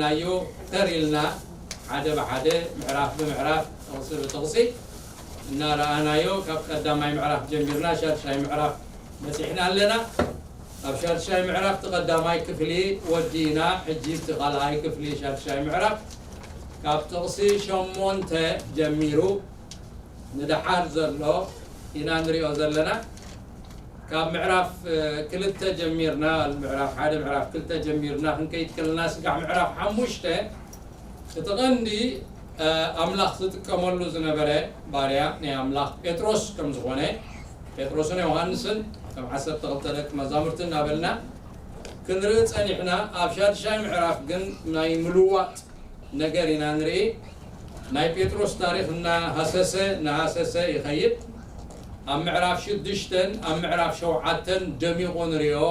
ናዮ ተር ኢልና ሓደ ብሓደ ምዕራፍ ብምዕራፍ ጥቕሲ ብጥቕሲ እናረኣናዮ ካብ ቀዳማይ ምዕራፍ ጀሚርና ሻድሻይ ምዕራፍ በፂሕና ኣለና። ኣብ ሻድሻይ ምዕራፍ እቲ ቀዳማይ ክፍሊ ወዲእና፣ ሕጂ እቲ ካልኣይ ክፍሊ ሻድሻይ ምዕራፍ ካብ ጥቕሲ ሸሞንተ ጀሚሩ ንደሓር ዘሎ ኢና ንሪኦ ዘለና። ካብ ምዕራፍ ክልተ ጀሚርና፣ ምዕራፍ ሓደ ምዕራፍ ክልተ ጀሚርና ክንከይድ ከለና ስጋዕ ምዕራፍ ሓሙሽተ እቲ ቀንዲ ኣምላኽ ዝጥቀመሉ ዝነበረ ባርያ ናይ ኣምላኽ ጴጥሮስ ከም ዝኾነ፣ ጴጥሮስን ዮሃንስን ከም ዓሰርተ ክልተ ደቂ መዛሙርቲ እናበልና ክንርኢ ጸኒሕና። ኣብ ሻድሻይ ምዕራፍ ግን ናይ ምልዋጥ ነገር ኢና ንርኢ። ናይ ጴጥሮስ ታሪኽ እናሃሰሰ እናሃሰሰ ይኸይድ። ኣብ ምዕራፍ ሽዱሽተን ኣብ ምዕራፍ ሸውዓተን ደሚቑ ንሪኦ።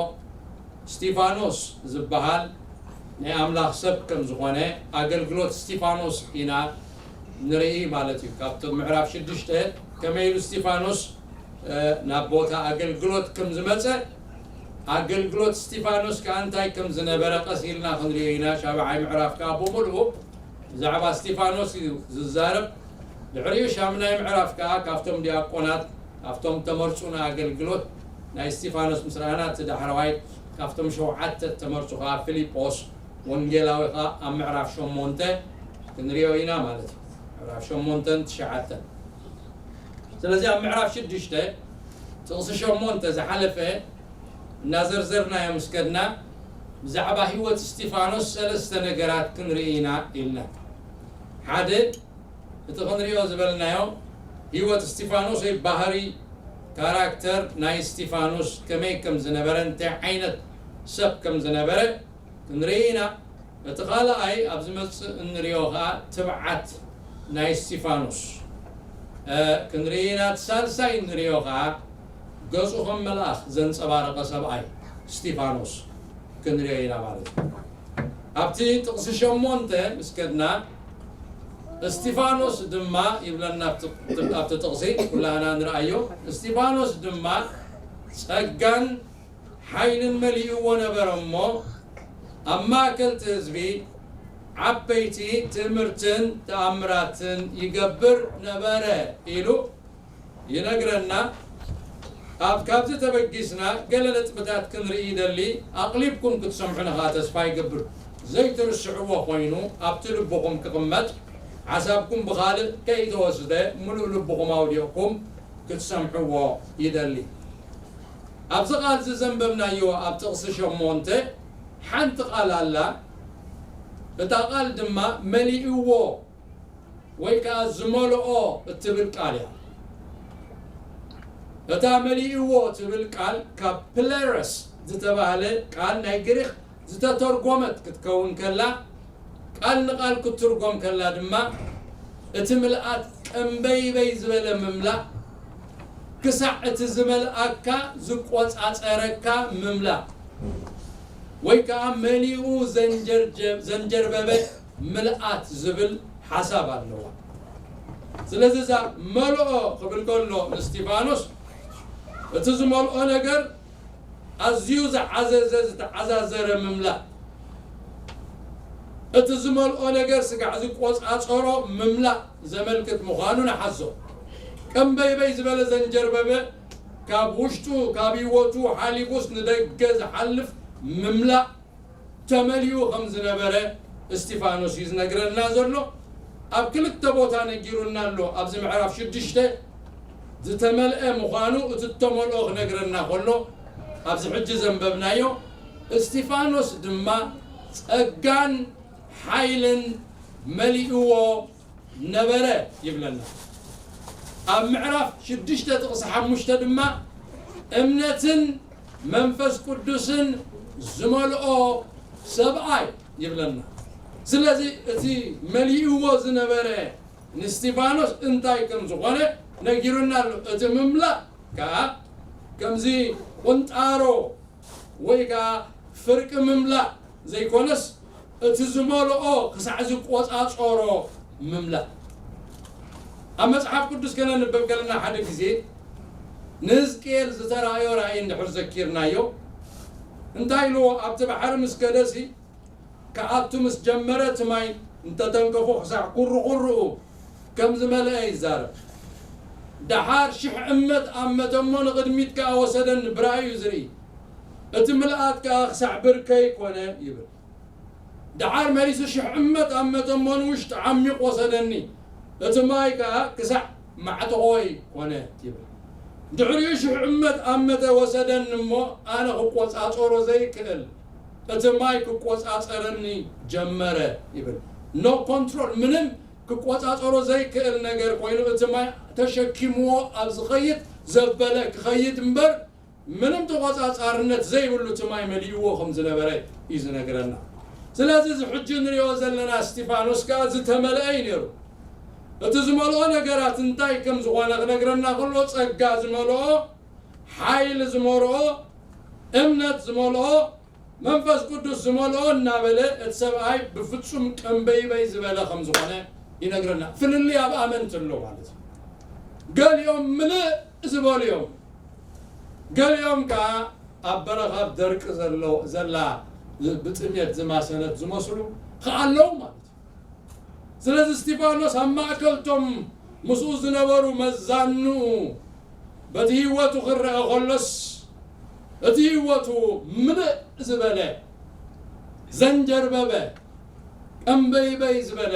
እስጢፋኖስ ዝበሃል ናይ ኣምላኽ ሰብ ከም ዝኾነ፣ ኣገልግሎት እስጢፋኖስ ኢና ንርኢ ማለት እዩ። ካብቶም ምዕራፍ ሽዱሽተ ከመይ ኢሉ እስጢፋኖስ ናብ ቦታ ኣገልግሎት ከም ዝመጸ፣ ኣገልግሎት እስጢፋኖስ ከኣ እንታይ ከም ዝነበረ ቀስ ኢልና ክንሪኦ ኢና። ሻብዓይ ምዕራፍ ከኣ ብምልኡ ብዛዕባ እስጢፋኖስ እዩ ዝዛረብ። ድሕሪኡ ሻምናይ ምዕራፍ ከኣ ካብቶም ዲያቆናት፣ ካብቶም ተመርጹ ንኣገልግሎት ናይ እስጢፋኖስ ምስ ረኣና፣ እቲ ዳሕረዋይ ካብቶም ሸውዓተ ተመርጹ ከኣ ፊሊጶስ ወንጌላዊ ከኣ ኣብ ምዕራፍ ሸሞንተ ክንሪኦ ኢና ማለት እዩ። ምዕራፍ ሸሞንተን ትሽዓተን። ስለዚ ኣብ ምዕራፍ ሽዱሽተ ጥቕሲ ሸሞንተ ዝሓለፈ እናዘርዘርናዮ ምስ ከድና፣ ብዛዕባ ህይወት እስጢፋኖስ ሰለስተ ነገራት ክንርኢ ኢና ኢልና። ሓደ፣ እቲ ክንሪኦ ዝበልናዮ ህይወት እስጢፋኖስ ወይ ባህሪ፣ ካራክተር ናይ እስጢፋኖስ ከመይ ከም ዝነበረ፣ እንታይ ዓይነት ሰብ ከም ዝነበረ ክንርኢ ኢና። እቲ ካልኣይ ኣብ ዝመጽእ እንሪኦ ኸኣ ትብዓት ናይ እስጢፋኖስ ክንርኢ ኢና። እቲ ሳልሳይ እንሪኦ ኸኣ ገጹ ከም መልኣኽ ዘንጸባረቐ ሰብኣይ እስጢፋኖስ ክንሪኦ ኢና ማለት እዩ። ኣብቲ ጥቕሲ ሸሞንተ ምስ ከድና፣ እስጢፋኖስ ድማ ይብለና ኣብቲ ጥቕሲ፣ ኩላህና ንርኣዮ። እስጢፋኖስ ድማ ጸጋን ሓይልን መሊእዎ ነበረ እሞ፣ ኣብ ማእከል እቲ ህዝቢ ዓበይቲ ትእምርትን ተኣምራትን ይገብር ነበረ ኢሉ ይነግረና። ኣብ ካብዚ ተበጊስና ገለ ነጥብታት ክንርኢ ይደሊ። ኣቕሊብኩም ክትሰምዑ ንኻ ተስፋ ይገብር። ዘይትርስዕዎ ኮይኑ ኣብቲ ልብኹም ክቕመጥ፣ ሓሳብኩም ብኻልእ ከይተወስደ ምሉእ ልብኹም ኣውዲቕኩም ክትሰምዕዎ ይደሊ። ኣብዚ ቃል እዚ ዘንበብናዮ ኣብ ጥቕሲ ሸሞንተ ሓንቲ ቃል ኣላ። እታ ቃል ድማ መሊእዎ ወይ ከዓ ዝመልኦ እትብል ቃል እያ። እታ መሊእዎ ትብል ቃል ካብ ፕለረስ ዝተባህለ ቃል ናይ ግሪክ ዝተተርጎመት ክትከውን ከላ፣ ቃል ንቃል ክትትርጎም ከላ ድማ እቲ ምልኣት ቀንበይበይ ዝበለ ምምላእ፣ ክሳዕ እቲ ዝመልኣካ ዝቆጻጸረካ ምምላእ፣ ወይ ከዓ መሊኡ ዘንጀርጀ-፣ ዘንጀርበበ ምልኣት ዝብል ሓሳብ ኣለዋ። ስለዚ እዛ መልኦ ክብል ከሎ ንእስጢፋኖስ እቲ ዝመልኦ ነገር ኣዝዩ ዝዓዘዘ ዝተዓዛዘረ ምምላእ፣ እቲ ዝመልኦ ነገር ስጋዕ ዝቆጻጸሮ ምምላእ ዘመልክት ምዃኑ ንሓዞ። ቀንበይበይ ዝበለ ዘንጀርበበ ካብ ውሽጡ ካብ ህይወቱ ሓሊፉስ ንደገ ዝሓልፍ ምምላእ ተመሊኡ ከም ዝነበረ እስጢፋኖስ እዩ ዝነግረና ዘሎ። ኣብ ክልተ ቦታ ነጊሩና ኣሎ። ኣብዚ ምዕራፍ ሽዱሽተ ዝተመልአ ምዃኑ እቲ እተመልኦ ክነግረና ከሎ፣ ኣብዚ ሕጂ ዘንበብናዮ፣ እስጢፋኖስ ድማ ጸጋን ሓይልን መሊእዎ ነበረ ይብለና። ኣብ ምዕራፍ ሽዱሽተ ጥቕሲ ሓሙሽተ ድማ እምነትን መንፈስ ቅዱስን ዝመልኦ ሰብኣይ ይብለና። ስለዚ እቲ መሊእዎ ዝነበረ ንእስጢፋኖስ እንታይ ከም ዝኾነ ነጊሩና ኣሎ። እቲ ምምላእ ከኣ ከምዚ ቁንጣሮ ወይ ከኣ ፍርቂ ምምላእ ዘይኮነስ፣ እቲ ዝመልኦ ክሳዕ ዝቆጻጸሮ ምምላእ። ኣብ መጽሓፍ ቅዱስ ከነንብብ ከለና ሓደ ግዜ ንህዝቅኤል ዝተራእዮ ራእይ እንድሕር ዘኪርናዮ፣ እንታይ ኢልዎ? ኣብቲ ባሕሪ ምስ ከደሲ፣ ክኣቱ ምስ ጀመረ እቲ ማይ እንተተንከፎ ክሳዕ ኩርኹርኡ ከም ዝመልአ ይዛረብ። ደሓር ሽሕ እመት ኣመተ እሞ ንቕድሚት ከኣ ወሰደኒ፣ ብራእዩ ዝርኢ። እቲ ምልኣት ከኣ ክሳዕ ብርከይ ኮነ ይብል። ደሓር መሊሱ ሽሕ እመት ኣመተ እሞ ንውሽጢ ዓሚቕ ወሰደኒ፣ እቲ ማይ ከኣ ክሳዕ ማዕተቖይ ኮነ ይብል። ድሕሪኡ ሽሕ እመት ኣመተ ወሰደኒ እሞ ኣነ ክቆጻጸሮ ዘይክእል እቲ ማይ ክቆጻጸረኒ ጀመረ ይብል። No control፣ ምንም ክቆጻጸሮ ዘይክእል ነገር ኮይኑ እቲ ማይ ተሸኪምዎ ኣብ ዝኸይድ ዘበለ ክኸይድ እምበር ምንም ተቆጻጻርነት ዘይብሉ እቲ ማይ መሊእዎ ከም ዝነበረ እዩ ዝነግረና። ስለዚ እዚ ሕጂ ንሪኦ ዘለና እስጢፋኖስ ከኣ ዝተመልአ እዩ ነይሩ። እቲ ዝመልኦ ነገራት እንታይ ከም ዝኾነ ክነግረና ከሎ ጸጋ ዝመልኦ፣ ሓይሊ ዝመልኦ፣ እምነት ዝመልኦ፣ መንፈስ ቅዱስ ዝመልኦ እናበለ እቲ ሰብኣይ ብፍጹም ቀንበይበይ ዝበለ ከም ዝኾነ ይነግረና። ፍልልይ ኣብ ኣመንቲ ኣሎ ማለት እዩ። ገሊኦም ምልእ ዝበሉ እዮም። ገሊኦም ከዓ ኣብ በረኻ ደርቂ ዘሎ ዘላ ብጥሜት ዝማሰነት ዝመስሉ ከዓ ኣለዉ ማለት እዩ። ስለዚ እስጢፋኖስ ኣብ ማእከልቶም ምስኡ ዝነበሩ መዛኑ በቲ ህይወቱ ክረአ ከሎስ እቲ ህይወቱ ምልእ ዝበለ ዘንጀርበበ ቀንበይበይ ዝበለ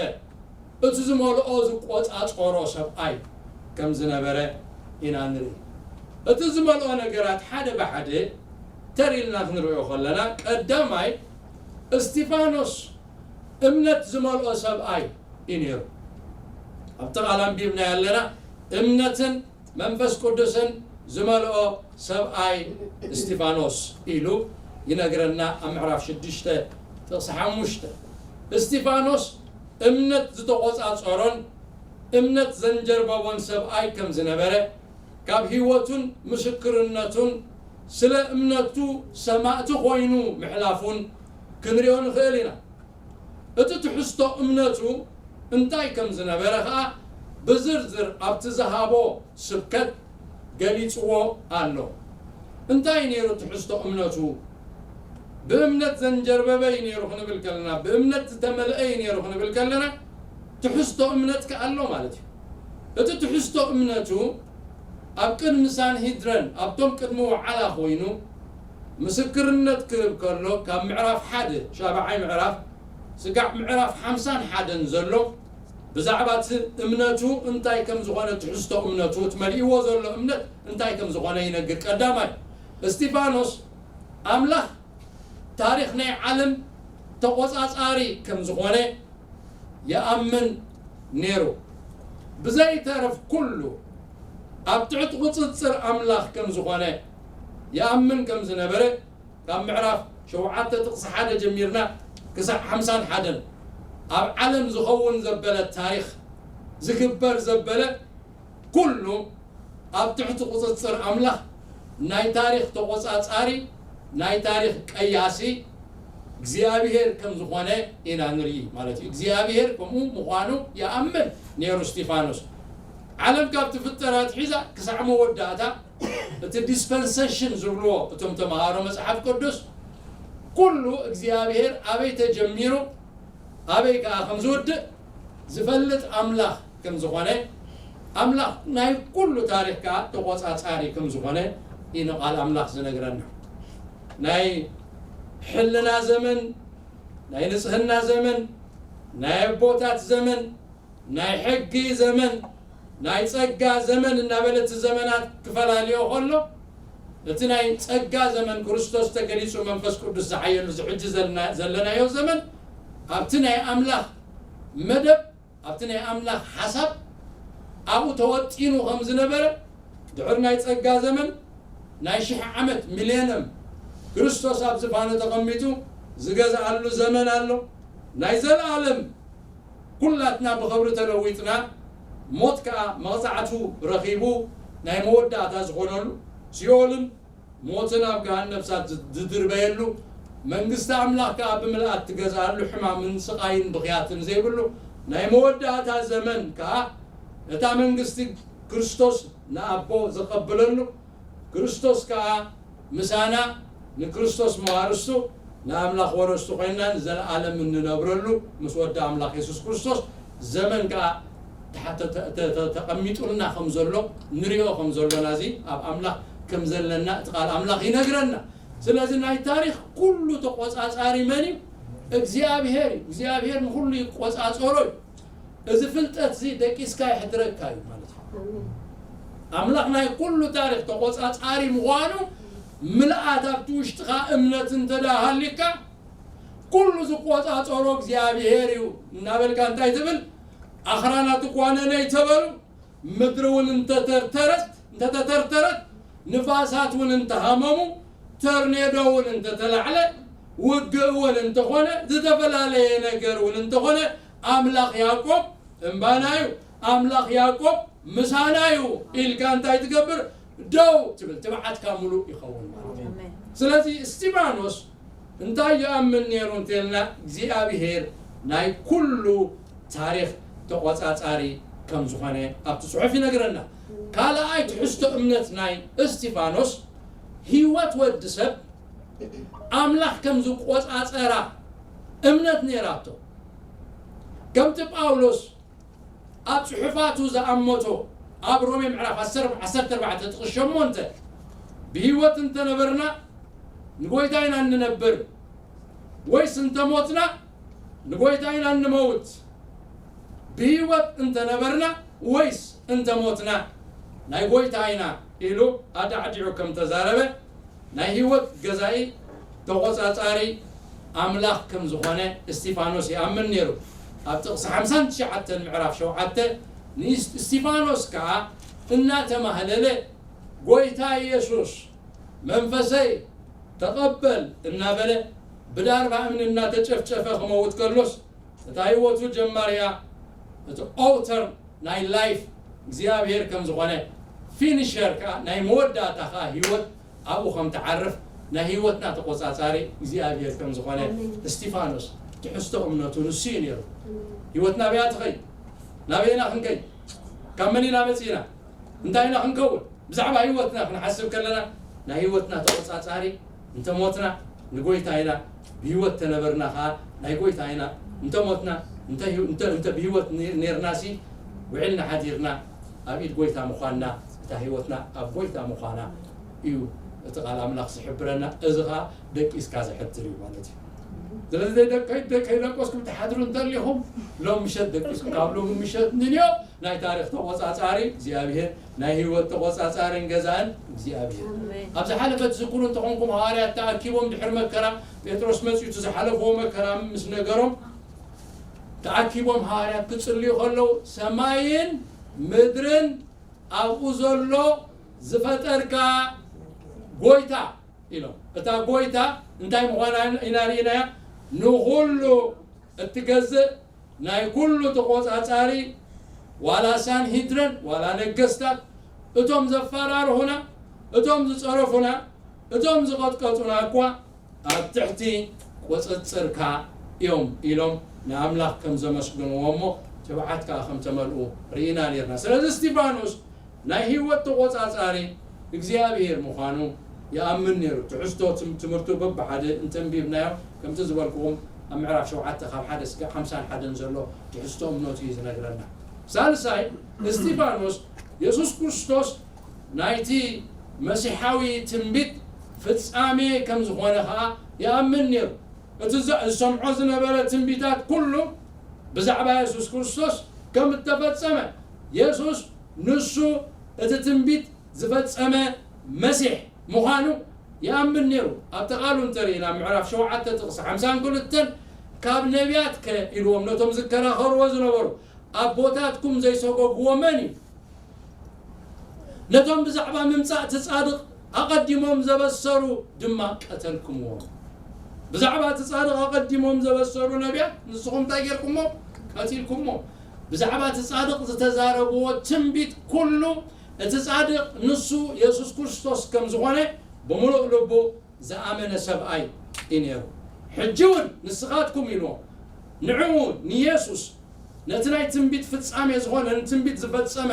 እቲ ዝመልኦ ዝቆጻጸሮ ሰብኣይ ከም ዝነበረ ኢና ንርኢ። እቲ ዝመልኦ ነገራት ሓደ ብሓደ ተር ኢልና ክንሪኦ ከለና ቀዳማይ እስጢፋኖስ እምነት ዝመልኦ ሰብኣይ እዩ ነይሩ። ኣብቲ ቃል ኣንቢብና ኣለና እምነትን መንፈስ ቅዱስን ዝመልኦ ሰብኣይ እስጢፋኖስ ኢሉ ይነግረና ኣብ ምዕራፍ ሽዱሽተ ጥቕሲ ሓሙሽተ። እስጢፋኖስ እምነት ዝተቖጻጸሮን እምነት ዘንጀርበቦን ሰብኣይ ከም ዝነበረ ካብ ህይወቱን ምስክርነቱን ስለ እምነቱ ሰማእቲ ኮይኑ ምሕላፉን ክንሪኦ ንኽእል ኢና። እቲ ትሕዝቶ እምነቱ እንታይ ከም ዝነበረ ኸኣ ብዝርዝር ኣብቲ ዝሃቦ ስብከት ገሊጽዎ ኣሎ። እንታይ ነይሩ ትሕዝቶ እምነቱ? ብእምነት ዘንጀርበበ እዩ ነይሩ ክንብል ከለና፣ ብእምነት ዝተመልአ እዩ ነይሩ ክንብል ከለና ትሕዝቶ እምነት ከኣ ኣሎ ማለት እዩ። እቲ ትሕዝቶ እምነቱ ኣብ ቅድሚ ሳንሂድረን ኣብቶም ቅድሚ ወዓላ ኮይኑ ምስክርነት ክህብ ከሎ ካብ ምዕራፍ ሓደ ሻብዓይ ምዕራፍ ስጋዕ ምዕራፍ ሓምሳን ሓደን ዘሎ ብዛዕባ እቲ እምነቱ እንታይ ከም ዝኾነ ትሕዝቶ እምነቱ እቲ መሊእዎ ዘሎ እምነት እንታይ ከም ዝኾነ ይነግር። ቀዳማይ እስጢፋኖስ ኣምላኽ ታሪኽ ናይ ዓለም ተቖጻጻሪ ከም ዝኾነ ይኣምን ነይሩ። ብዘይተረፍ ኩሉ ኣብ ትሕቲ ቁጽጽር ኣምላኽ ከም ዝኾነ ይኣምን ከም ዝነበረ ካብ ምዕራፍ ሸውዓተ ጥቕሲ ሓደ ጀሚርና ክሳዕ ሓምሳን ሓደን ኣብ ዓለም ዝኸውን ዘበለ ታሪኽ ዝግበር ዘበለ ኩሉ ኣብ ትሕቲ ቁጽጽር ኣምላኽ ናይ ታሪኽ ተቖጻጻሪ ናይ ታሪኽ ቀያሲ እግዚኣብሔር ከም ዝኾነ ኢና ንርኢ ማለት እዩ። እግዚኣብሔር ከምኡ ምዃኑ ይኣምን ነይሩ እስጢፋኖስ። ዓለም ካብ ትፍጠር ኣትሒዛ ክሳዕ መወዳእታ እቲ ዲስፐንሴሽን ዝብልዎ እቶም ተምሃሮ መጽሓፍ ቅዱስ ኩሉ እግዚኣብሔር ኣበይ ተጀሚሩ ኣበይ ከኣ ከም ዝውድእ ዝፈልጥ ኣምላኽ ከም ዝኾነ ኣምላኽ ናይ ኩሉ ታሪኽ ከኣ ተቖጻጻሪ ከም ዝኾነ እዩ ንቓል ኣምላኽ ዝነግረና። ናይ ሕልና ዘመን፣ ናይ ንጽህና ዘመን፣ ናይ ኣቦታት ዘመን፣ ናይ ሕጊ ዘመን፣ ናይ ጸጋ ዘመን እናበለ እቲ ዘመናት ክፈላልዮ ከሎ እቲ ናይ ጸጋ ዘመን ክርስቶስ ተገሊጹ መንፈስ ቅዱስ ዝሓየሉ እዚ ሕጂ ዘለና- ዘለናዮ ዘመን ኣብቲ ናይ ኣምላኽ መደብ ኣብቲ ናይ ኣምላኽ ሓሳብ ኣብኡ ተወጢኑ ከም ዝነበረ ድሕሪ ናይ ጸጋ ዘመን ናይ ሽሕ ዓመት ሚሌንየም ክርስቶስ ኣብ ዝፋኑ ተቐሚጡ ዝገዝኣሉ ዘመን ኣሎ። ናይ ዘለኣለም ኩላትና ብኽብሪ ተለዊጥና ሞት ከኣ መቕጻዕቱ ረኺቡ ናይ መወዳእታ ዝኾነሉ ሲኦልን ሞትን ኣብ ገሃነም እሳት ዝድርበየሉ መንግስቲ ኣምላኽ ከኣ ብምልኣት ትገዝኣሉ ሕማምን ስቓይን ብኽያትን ዘይብሉ ናይ መወዳእታ ዘመን ከኣ እታ መንግስቲ ክርስቶስ ንኣቦ ዘቐብለሉ ክርስቶስ ከኣ ምሳና ንክርስቶስ መዋርስቱ ንኣምላኽ ወረስቲ ኮይንና ንዘለኣለም እንነብረሉ ምስ ወዲ ኣምላኽ የሱስ ክርስቶስ ዘመን ከኣ ተሓ-፣ ተ-፣ ተ-፣ ተ-፣ ተቐሚጡልና ከም ዘሎ ንሪኦ ከም ዘሎና እዚ ኣብ ኣምላኽ ከም ዘለና እቲ ቃል ኣምላኽ ይነግረና። ስለዚ ናይ ታሪኽ ኩሉ ተቖጻጻሪ መን እዩ? እግዚኣብሔር እዩ። እግዚኣብሔር ንኹሉ ይቆጻጸሮ እዩ። እዚ ፍልጠት እዚ ደቂስካ ይሕድረካ እዩ ማለት እዩ። ኣምላኽ ናይ ኩሉ ታሪኽ ተቆጻጻሪ ምዃኑ ምልኣት ኣብቲ ውሽጥኻ እምነት እንተ ደኣ ሃልዩካ፣ ኩሉ ዝቆጻጸሮ እግዚኣብሔር እዩ እናበልካ እንታይ ትብል? ኣኽራናት እኳ ነነይ ተበሉ፣ ምድሪ እውን እንተተርተረት፣ እንተተተርተረት፣ ንፋሳት እውን እንተሃመሙ፣ ተርኔዶ እውን እንተተላዕለ፣ ውግእ እውን እንተኾነ፣ ዝተፈላለየ ነገር እውን እንተኾነ፣ ኣምላኽ ያዕቆብ እምባና እዩ፣ ኣምላኽ ያዕቆብ ምሳና እዩ ኢልካ እንታይ ትገብር? ደው ትብል፣ ትብዓትካ ምሉእ ይኸውን ማለት እዩ። ኣሜን። ስለዚ እስጢፋኖስ እንታይ ይኣምን ነይሩ እንተልና እግዚኣብሔር ናይ ኩሉ ታሪኽ ተቖጻጻሪ ከም ዝኾነ ኣብቲ ጽሑፍ ይነግረና። ካልኣይ ትሕዝቶ እምነት ናይ እስጢፋኖስ ህይወት ወዲ ሰብ ኣምላኽ ከም ዝቆጻጸራ እምነት ነይራቶ። ከምቲ ጳውሎስ ኣብ ጽሑፋቱ ዝኣመቶ ኣብ ሮሜ ምዕራፍ ዓሰርተ፣ ዓሰርተ ኣርባዕተ ጥቕስ ሸሞንተ ብህይወት እንተነበርና ንጎይታ ኢና እንነብር፣ ወይስ እንተሞትና ንጎይታ ኢና እንመውት። ብህይወት እንተነበርና ወይስ እንተሞትና ናይ ጎይታ ኢና ኢሉ ኣዳዕዲዑ ከም ተዛረበ ናይ ህይወት ገዛኢ ተቖጻጻሪ ኣምላኽ ከም ዝኾነ እስጢፋኖስ ይኣምን ነይሩ። ኣብ ጥቕሲ ሓምሳን ትሽዓተን ምዕራፍ ሸውዓተ ንእስ-፣ እስጢፋኖስ ከኣ እናተማህለለ ጎይታ ኢየሱስ መንፈሰይ ተቐበል እናበለ ብዳርባ እምኒ እናተጨፍጨፈ ክመውት ከሎስ እታ ህይወቱ ጀማርያ እቲ ኦውተር ናይ ላይፍ እግዚኣብሔር ከም ዝኾነ ፊኒሸር ከዓ ናይ መወዳእታ ከዓ ህይወት ኣብኡ ከም ትዓርፍ ናይ ህይወትና ተቆጻጻሪ እግዚኣብሔር ከም ዝኾነ ኣሜን። እስጢፋኖስ ትሕዝቶ እምነቱ ንሱ እዩ ነይሩ። ኣሜን። ህይወትና በያ ትኸይድ ናበይና ክንከይድ ካብ መን ኢና መጺእና እንታይ ኢና ክንከውን ብዛዕባ ህይወትና ክንሓስብ ከለና ናይ ህይወትና ተቆጻጻሪ እንተ ሞትና ንጎይታ ኢና ብህይወት ተነበርና ከዓ ናይ ጎይታ ኢና እንተ ሞትና እንተ ህይወ- እንተ እንተ ብህይወት ነ- ነርናሲ ውዕልና ሓዲርና ኣብ ኢድ ጎይታ ምዃንና እታ ህይወትና ኣብ ጎይታ ምዃና እዩ እቲ ቃል ኣምላኽ ዝሕብረና እዚ ከዓ ደቂስካ ዝሕድር እዩ ማለት እዩ ስለዚ ደቀይ ደቀይ ደቀስኩም ትሓድሩ እንተሊኹም ሎም ምሸት ደቂስኩም ካብ ሎም ምሸት ንንዮ ናይ ታሪኽ ተቆጻጻሪ እግዚኣብሔር ናይ ህይወት ተቆጻጻርን ገዛን እግዚኣብሔር ኣብ ዝሓለፈ ትዝክሩ እንተኾንኩም ሃዋርያት ተኣኪቦም ድሕሪ መከራ ጴጥሮስ መጺኡ እቲ ዝሓለፍዎ መከራ ምስ ነገሮም ተኣኪቦም ሃዋርያት ክጽልዩ ከለዉ ሰማይን ምድርን ኣብኡ ዘሎ ዝፈጠርካ ጎይታ ኢሎም እታ ጎይታ እንታይ ምዃና ኢና ርኢናያ ንኹሉ እትገዝእ ናይ ኩሉ ተቆጻጻሪ ዋላ ሳንሂድረን ዋላ ነገስታት እቶም ዘፈራርሁና እቶም ዝጸረፉና እቶም ዝቐጥቀጡና እኳ ኣብ ትሕቲ ቁጽጽርካ እዮም ኢሎም ንኣምላኽ ከም ዘመስግንዎ እሞ ትብዓት ከዓ ከም ተመልኡ ርኢና ነርና ስለዚ እስጢፋኖስ ናይ ህይወት ተቆጻጻሪ እግዚኣብሔር ምዃኑ ይኣምን ነይሩ። ትሕዝቶ ትም- ትምህርቱ በብሓደ እንተንቢብናዮ ከምቲ ዝበልክዎም ኣብ ምዕራፍ ሸውዓተ ካብ ሓደ እስከ ሓምሳን ሓደን ዘሎ ትሕዝቶ እምነቱ እዩ ዝነግረና። ሳልሳይ እስጢፋኖስ የሱስ ክርስቶስ ናይቲ መሲሓዊ ትንቢት ፍጻሜ ከም ዝኾነ ኸዓ ይኣምን ነይሩ። እቲ ዘ- ዝሰምዖ ዝነበረ ትንቢታት ኩሉ ብዛዕባ የሱስ ክርስቶስ ከም እተፈጸመ የሱስ ንሱ እቲ ትንቢት ዝፈጸመ መሲሕ ምዃኑ ይኣምን ነይሩ ኣብቲ ቃሉ እንተርኢና ምዕራፍ ሸውዓተ ጥቕሲ ሓምሳን ክልተን ካብ ነቢያት ከ ኢልዎም ነቶም ዝከራኸርዎ ዝነበሩ ኣቦታትኩም ዘይሰጎግዎ መን እዩ ነቶም ብዛዕባ ምምጻእ እቲ ጻድቕ ኣቐዲሞም ዘበሰሩ ድማ ቀተልኩምዎም ብዛዕባ እቲ ጻድቕ ኣቐዲሞም ዘበሰሩ ነቢያት ንስኹም እንታይ ጌርኩሞ ቀቲልኩሞ ብዛዕባ እቲ ጻድቕ ዝተዛረብዎ ትንቢት ኩሉ እቲ ጻድቕ ንሱ የሱስ ክርስቶስ ከም ዝኾነ ብምሉእ ልቡ ዝኣመነ ሰብኣይ እዩ ነይሩ ሕጂ እውን ንስኻትኩም ኢልዎም ንዕኡ ንየሱስ ነቲ ናይ ትንቢት ፍጻሜ ዝኾነ ንትንቢት ዝፈጸመ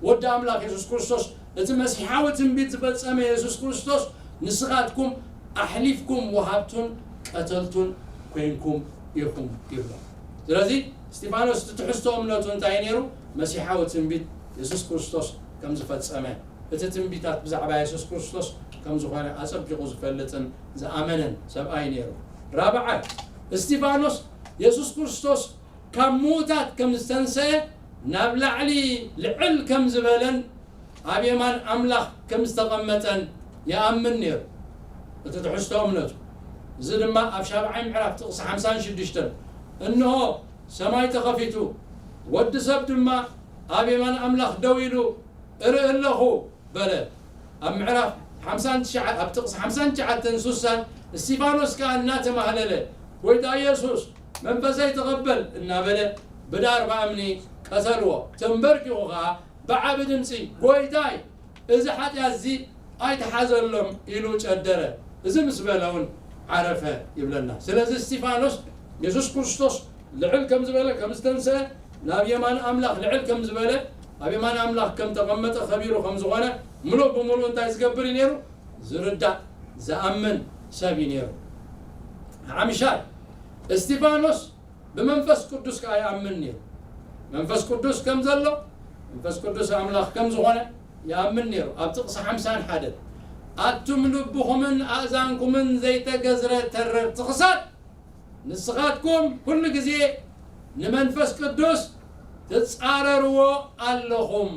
ወዲ ኣምላኽ የሱስ ክርስቶስ እቲ መሲሓዊ ትንቢት ዝፈጸመ የሱስ ክርስቶስ ንስኻትኩም ኣሕሊፍኩም ወሃብቱን ቀተልቱን ኮይንኩም ኢኹም ይብሎ። ስለዚ እስጢፋኖስ እቲ ትሕዝቶ እምነቱ እንታይ ነይሩ? መሲሓዊ ትንቢት የሱስ ክርስቶስ ከም ዝፈጸመ፣ እቲ ትንቢታት ብዛዕባ የሱስ ክርስቶስ ከም ዝኾነ ኣጸቢቑ ዝፈልጥን ዝኣመነን ሰብኣይ ነይሩ። ራብዓይ፣ እስጢፋኖስ የሱስ ክርስቶስ ካብ ምዉታት ከም ዝተንሰአ፣ ናብ ላዕሊ ልዕል ከም ዝበለን ኣብ የማን ኣምላኽ ከም ዝተቐመጠን ይኣምን ነይሩ። እቲ ትሕዝቶ እምነቱ። እዚ ድማ ኣብ ሻብዓይ ምዕራፍ ጥቕሲ ሓምሳን ሽዱሽተን፣ "እንሆ ሰማይ ተኸፊቱ፣ ወዲ ሰብ ድማ ኣብ የማን ኣምላኽ ደው ኢሉ እርኢ ኣለኹ" በለ። ኣብ ምዕራፍ ሓምሳን ትሽዓን፣ ኣብ ጥቕሲ ሓምሳን ትሽዓተን ሱሳን፣ እስጢፋኖስ ከኣ እናተማህለለ፣ "ጐይታ ኢየሱስ፣ መንፈሰይ ተቐበል" እናበለ፣ ብዳርባ እምኒ ቀተልዎ። ተንበርኪኹ ከኣ ብዓቢ ድምጺ፣ "ጐይታይ፣ እዚ ሓጢኣት እዚ ኣይትሓዘሎም" ኢሉ ጨደረ። እዚ ምስ በለ እውን ዓረፈ ይብለና። ስለዚ እስጢፋኖስ የሱስ ክርስቶስ ልዕል ከም ዝበለ፣ ከም ዝተንስአ፣ ናብ የማን ኣምላኽ ልዕል ከም ዝበለ፣ ኣብ የማን ኣምላኽ ከም ተቐመጠ፣ ከቢሩ ከም ዝኾነ፣ ምሉእ ብምሉእ እንታይ ዝገብር እዩ ነይሩ? ዝርዳእ፣ ዝኣምን ሰብ እዩ ነይሩ። ሓምሻይ፣ እስጢፋኖስ ብመንፈስ ቅዱስ ከኣ ይኣምን ነይሩ። መንፈስ ቅዱስ ከም ዘሎ፣ መንፈስ ቅዱስ ኣምላኽ ከም ዝኾነ ይኣምን ነይሩ። ኣብ ጥቕሲ ሓምሳን ሓደን፣ "ኣቱም ልብኹምን ኣእዛንኩምን ዘይተገዝረ ተረርቲ ክሳድ፣ ንስኻትኩም ኩሉ ግዜ ንመንፈስ ቅዱስ ትጻረርዎ ኣለኹም፣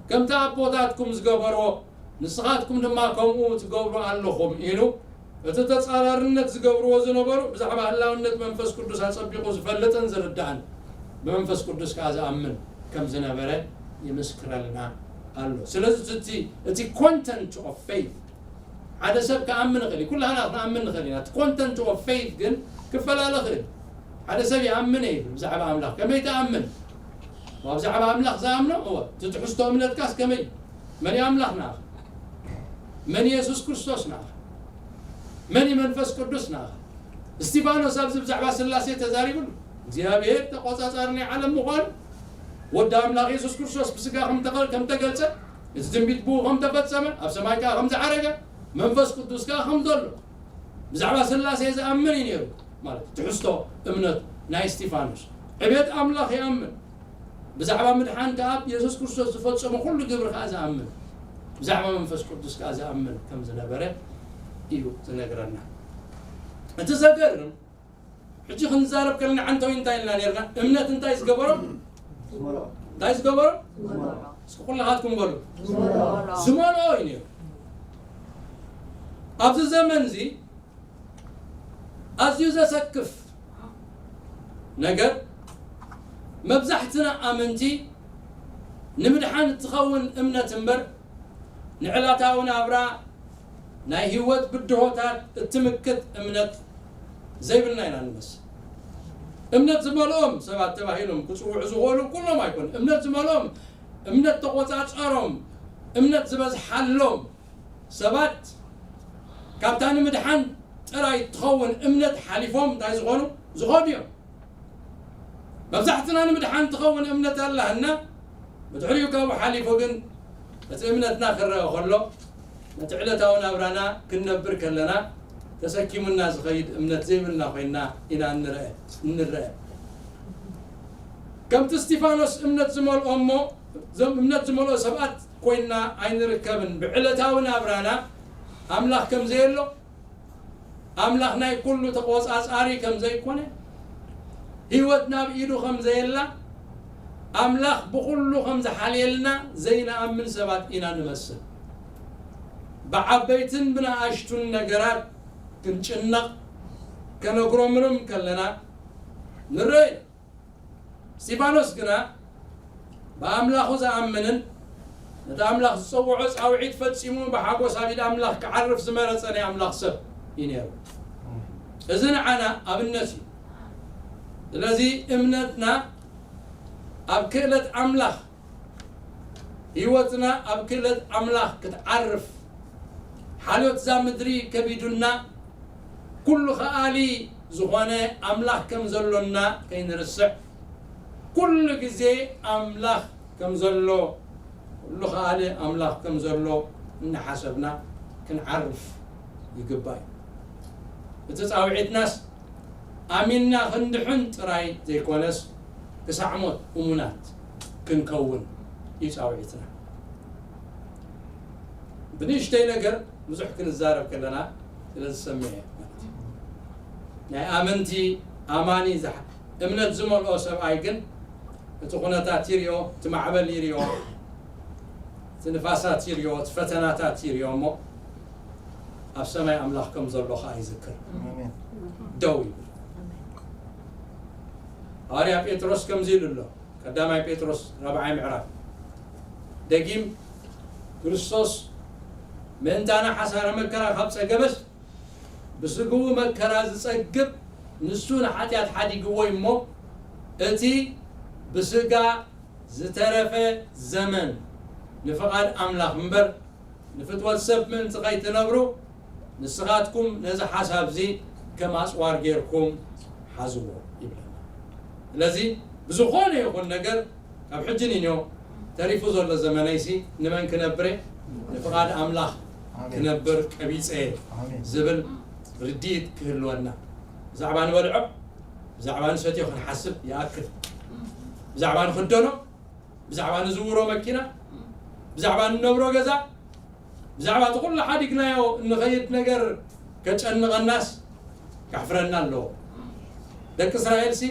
ከምቲ ኣቦታትኩም ዝገበርዎ ንስኻትኩም ድማ ከምኡ ትገብሩ ኣለኹም" ኢሉ፣ እቲ ተጻራርነት ዝገብርዎ ዝነበሩ ብዛዕባ ህላውነት መንፈስ ቅዱስ ኣጸቢቑ ዝፈልጥን ዝርዳእን፣ ብመንፈስ ቅዱስ ከኣ ዝኣምን ከም ዝነበረ ይምስክረልና ኣሎ። ስለዚ እቲ፣ እቲ content of faith፣ ሓደ ሰብ ክኣምን ይኽእል እዩ። ኩላህና ክንኣምን ንኽእል ኢና። እቲ content of faith ግን ክፈላለ ይኽእል። ሓደ ሰብ ይኣምን እየ ይብል ብዛዕባ ኣምላኽ። ከመይ ትኣምን? ብዛዕባ ኣምላኽ ዝኣምኖ፣ እወ፣ እቲ ትሕዝቶ እምነትካስ ከመይ? መን እዩ ኣምላኽ ንኣኻ? መን እዩ የሱስ ክርስቶስ ንኣኻ? መን እዩ መንፈስ ቅዱስ ንኣኻ? እስቲፋኖስ ኣብዚ ብዛዕባ ስላሴ ተዛሪቡሉ። እግዚኣብሔር ተቆጻጻሪ ናይ ዓለም ምዃኑ፣ ወዲ ኣምላኽ የሱስ ክርስቶስ ብስጋ ከም ተቐ-፣ ከም ተገልጸ፣ እቲ ትንቢት ብኡ ከም ተፈጸመ፣ ኣብ ሰማይ ከኣ ከም ዝዓረገ፣ መንፈስ ቅዱስ ከኣ ከም ዘሎ፣ ብዛዕባ ስላሴ ዝኣምን እዩ ነይሩ። ማለት ትሕዝቶ እምነት ናይ እስቲፋኖስ። ዕቤት ኣምላኽ ይኣምን። ብዛዕባ ምድሓን ከኣ የሱስ ክርስቶስ ዝፈጸሞ ኩሉ ግብሪ ከኣ ዝኣምን። ብዛዕባ መንፈስ ቅዱስ ከኣ ዝኣምን ከም ዝነበረ እዩ ዝነግረና። እቲ ዘገርም፣ ሕጂ ክንዛረብ ከለና ዓንተዊ እንታይ ኢልና ነርና? እምነት እንታይ ዝገበሮ? እንታይ ዝገበሮ? እስኪ ኩላኻትኩም በሉ። ዝመልኦ እዩ ነይሩ። ኣብዚ ዘመን እዚ ኣዝዩ ዘሰክፍ ነገር፣ መብዛሕትና ኣመንቲ ንምድሓን እትኸውን እምነት እምበር፣ ንዕለታዊ ናብራ ናይ ህይወት ብድሆታት እትምክት እምነት ዘይብልና ኢና ንመስል። እምነት ዝመልኦም ሰባት ተባሂሎም ክጽውዑ ዝኽእሉ ኩሎም ኣይኮኑን። እምነት ዝመልኦም፣ እምነት ተቆጻጸሮም፣ እምነት ዝበዝሓሎም ሰባት ካብታ ንምድሓን ጥራይ ትኸውን እምነት ሓሊፎም እንታይ ዝኾኑ? ዝኾኑ እዮም። መብዛሕትና ንምድሓን ትኸውን እምነት ኣላህና፣ ብድሕሪኡ ካብኡ ሓሊፉ ግን እቲ እምነትና ክረአ ከሎ፣ ነቲ ዕለታዊ ናብራና ክንነብር ከለና ተሰኪሙና ዝኸይድ እምነት ዘይብልና ኮይንና ኢና እንረአ፣ እንረአ። ከምቲ እስቲፋኖስ እምነት ዝመልኦ እሞ፣ እዞም እምነት ዝመልኦ ሰባት ኮይንና ኣይንርከብን። ብዕለታዊ ናብራና ኣምላኽ ከም ዘየሎ፣ ኣምላኽ ናይ ኩሉ ተቆጻጻሪ ከም ዘይኮነ፣ ህይወት ናብ ኢዱ ከም ዘየላ፣ ኣምላኽ ብኹሉ ከም ዝሓልየልና ዘይንኣምን ሰባት ኢና ንመስል። ብዓበይትን ብንኣሽቱን ነገራት ክንጭነቕ፣ ከነጉረምርም ከለና ንረአ ኢና። እስጢፋኖስ ግና ብኣምላኹ ዝኣምንን ነቲ ኣምላኽ ዝጸውዖ ጻውዒት ፈጺሙ ብሓጎስ ኣብ ኢድ ኣምላኽ ክዓርፍ ዝመረጸ ናይ ኣምላኽ ሰብ እዩ ነይሩ። እዚ ንዓና ኣብነት እዩ። ስለዚ እምነትና ኣብ ክእለት ኣምላኽ፣ ህይወትና ኣብ ክእለት ኣምላኽ ክትዓርፍ፣ ሓልዮት እዛ ምድሪ ከቢዱና፣ ኩሉ ከኣሊ ዝኾነ ኣምላኽ ከም ዘሎና ከይንርስዕ፣ ኩሉ ግዜ ኣምላኽ ከም ዘሎ፣ ኩሉ ከኣሊ ኣምላኽ ከም ዘሎ እናሓሰብና ክንዓርፍ ይግባእ እዩ። እቲ ጻውዒትናስ ኣሚንና ክንድሕን ጥራይ ዘይኮነስ ክሳዕ ሞት እሙናት ክንከውን እዩ ጻውዒትና። ብንእሽተይ ነገር ብዙሕ ክንዛረብ ከለና ስለ ዝሰምዕ እየ ማለት እዩ። ናይ ኣመንቲ ኣማኒ ዝሓ- እምነት ዝመልኦ ሰብኣይ ግን እቲ ኩነታት ይርዮ፣ እቲ ማዕበል ይርዮ፣ እቲ ንፋሳት ይርዮ፣ እቲ ፈተናታት ይርዮ እሞ ኣብ ሰማይ ኣምላኽ ከም ዘሎ ኸኣ ይዝክር። ደው ይብል። ሃዋርያ ጴጥሮስ ከምዚ ኢሉ ኣሎ። ቀዳማይ ጴጥሮስ ራብዓይ ምዕራፍ ደጊም ክርስቶስ ምእንታና ሓሳረ መከራ ካብ ጸገበስ ብስግኡ መከራ ዝጸግብ ንሱ ንሓጢኣት ሓዲግዎ እሞ እቲ ብስጋ ዝተረፈ ዘመን ንፍቓድ ኣምላኽ እምበር ንፍትወት ሰብ ምእንቲ ኸይትነብሩ ንስኻትኩም ነዚ ሓሳብ እዚ ከም ኣጽዋር ጌርኩም ሓዝዎ ይብለና። ስለዚ ብዝኾነ ይኹን ነገር ካብ ሕጂ ንንዮ ተሪፉ ዘሎ ዘመነይሲ ንመን ክነብር እየ? ንፍቓድ ኣምላኽ ክነብር ቀቢጸ እየ ዝብል ርድኢት ክህልወና ብዛዕባ ንበልዖ ብዛዕባ ንሰትዮ ክንሓስብ ይኣክል። ብዛዕባ ንኽደኖ ብዛዕባ ንዝውሮ መኪና ብዛዕባ ንነብሮ ገዛ ብዛዕባ እቲ ኩሉ ሓዲግናዮ እንኸይድ ነገር ከጨንቐናስ ከሕፍረና ኣለዎ። ደቂ እስራኤልሲ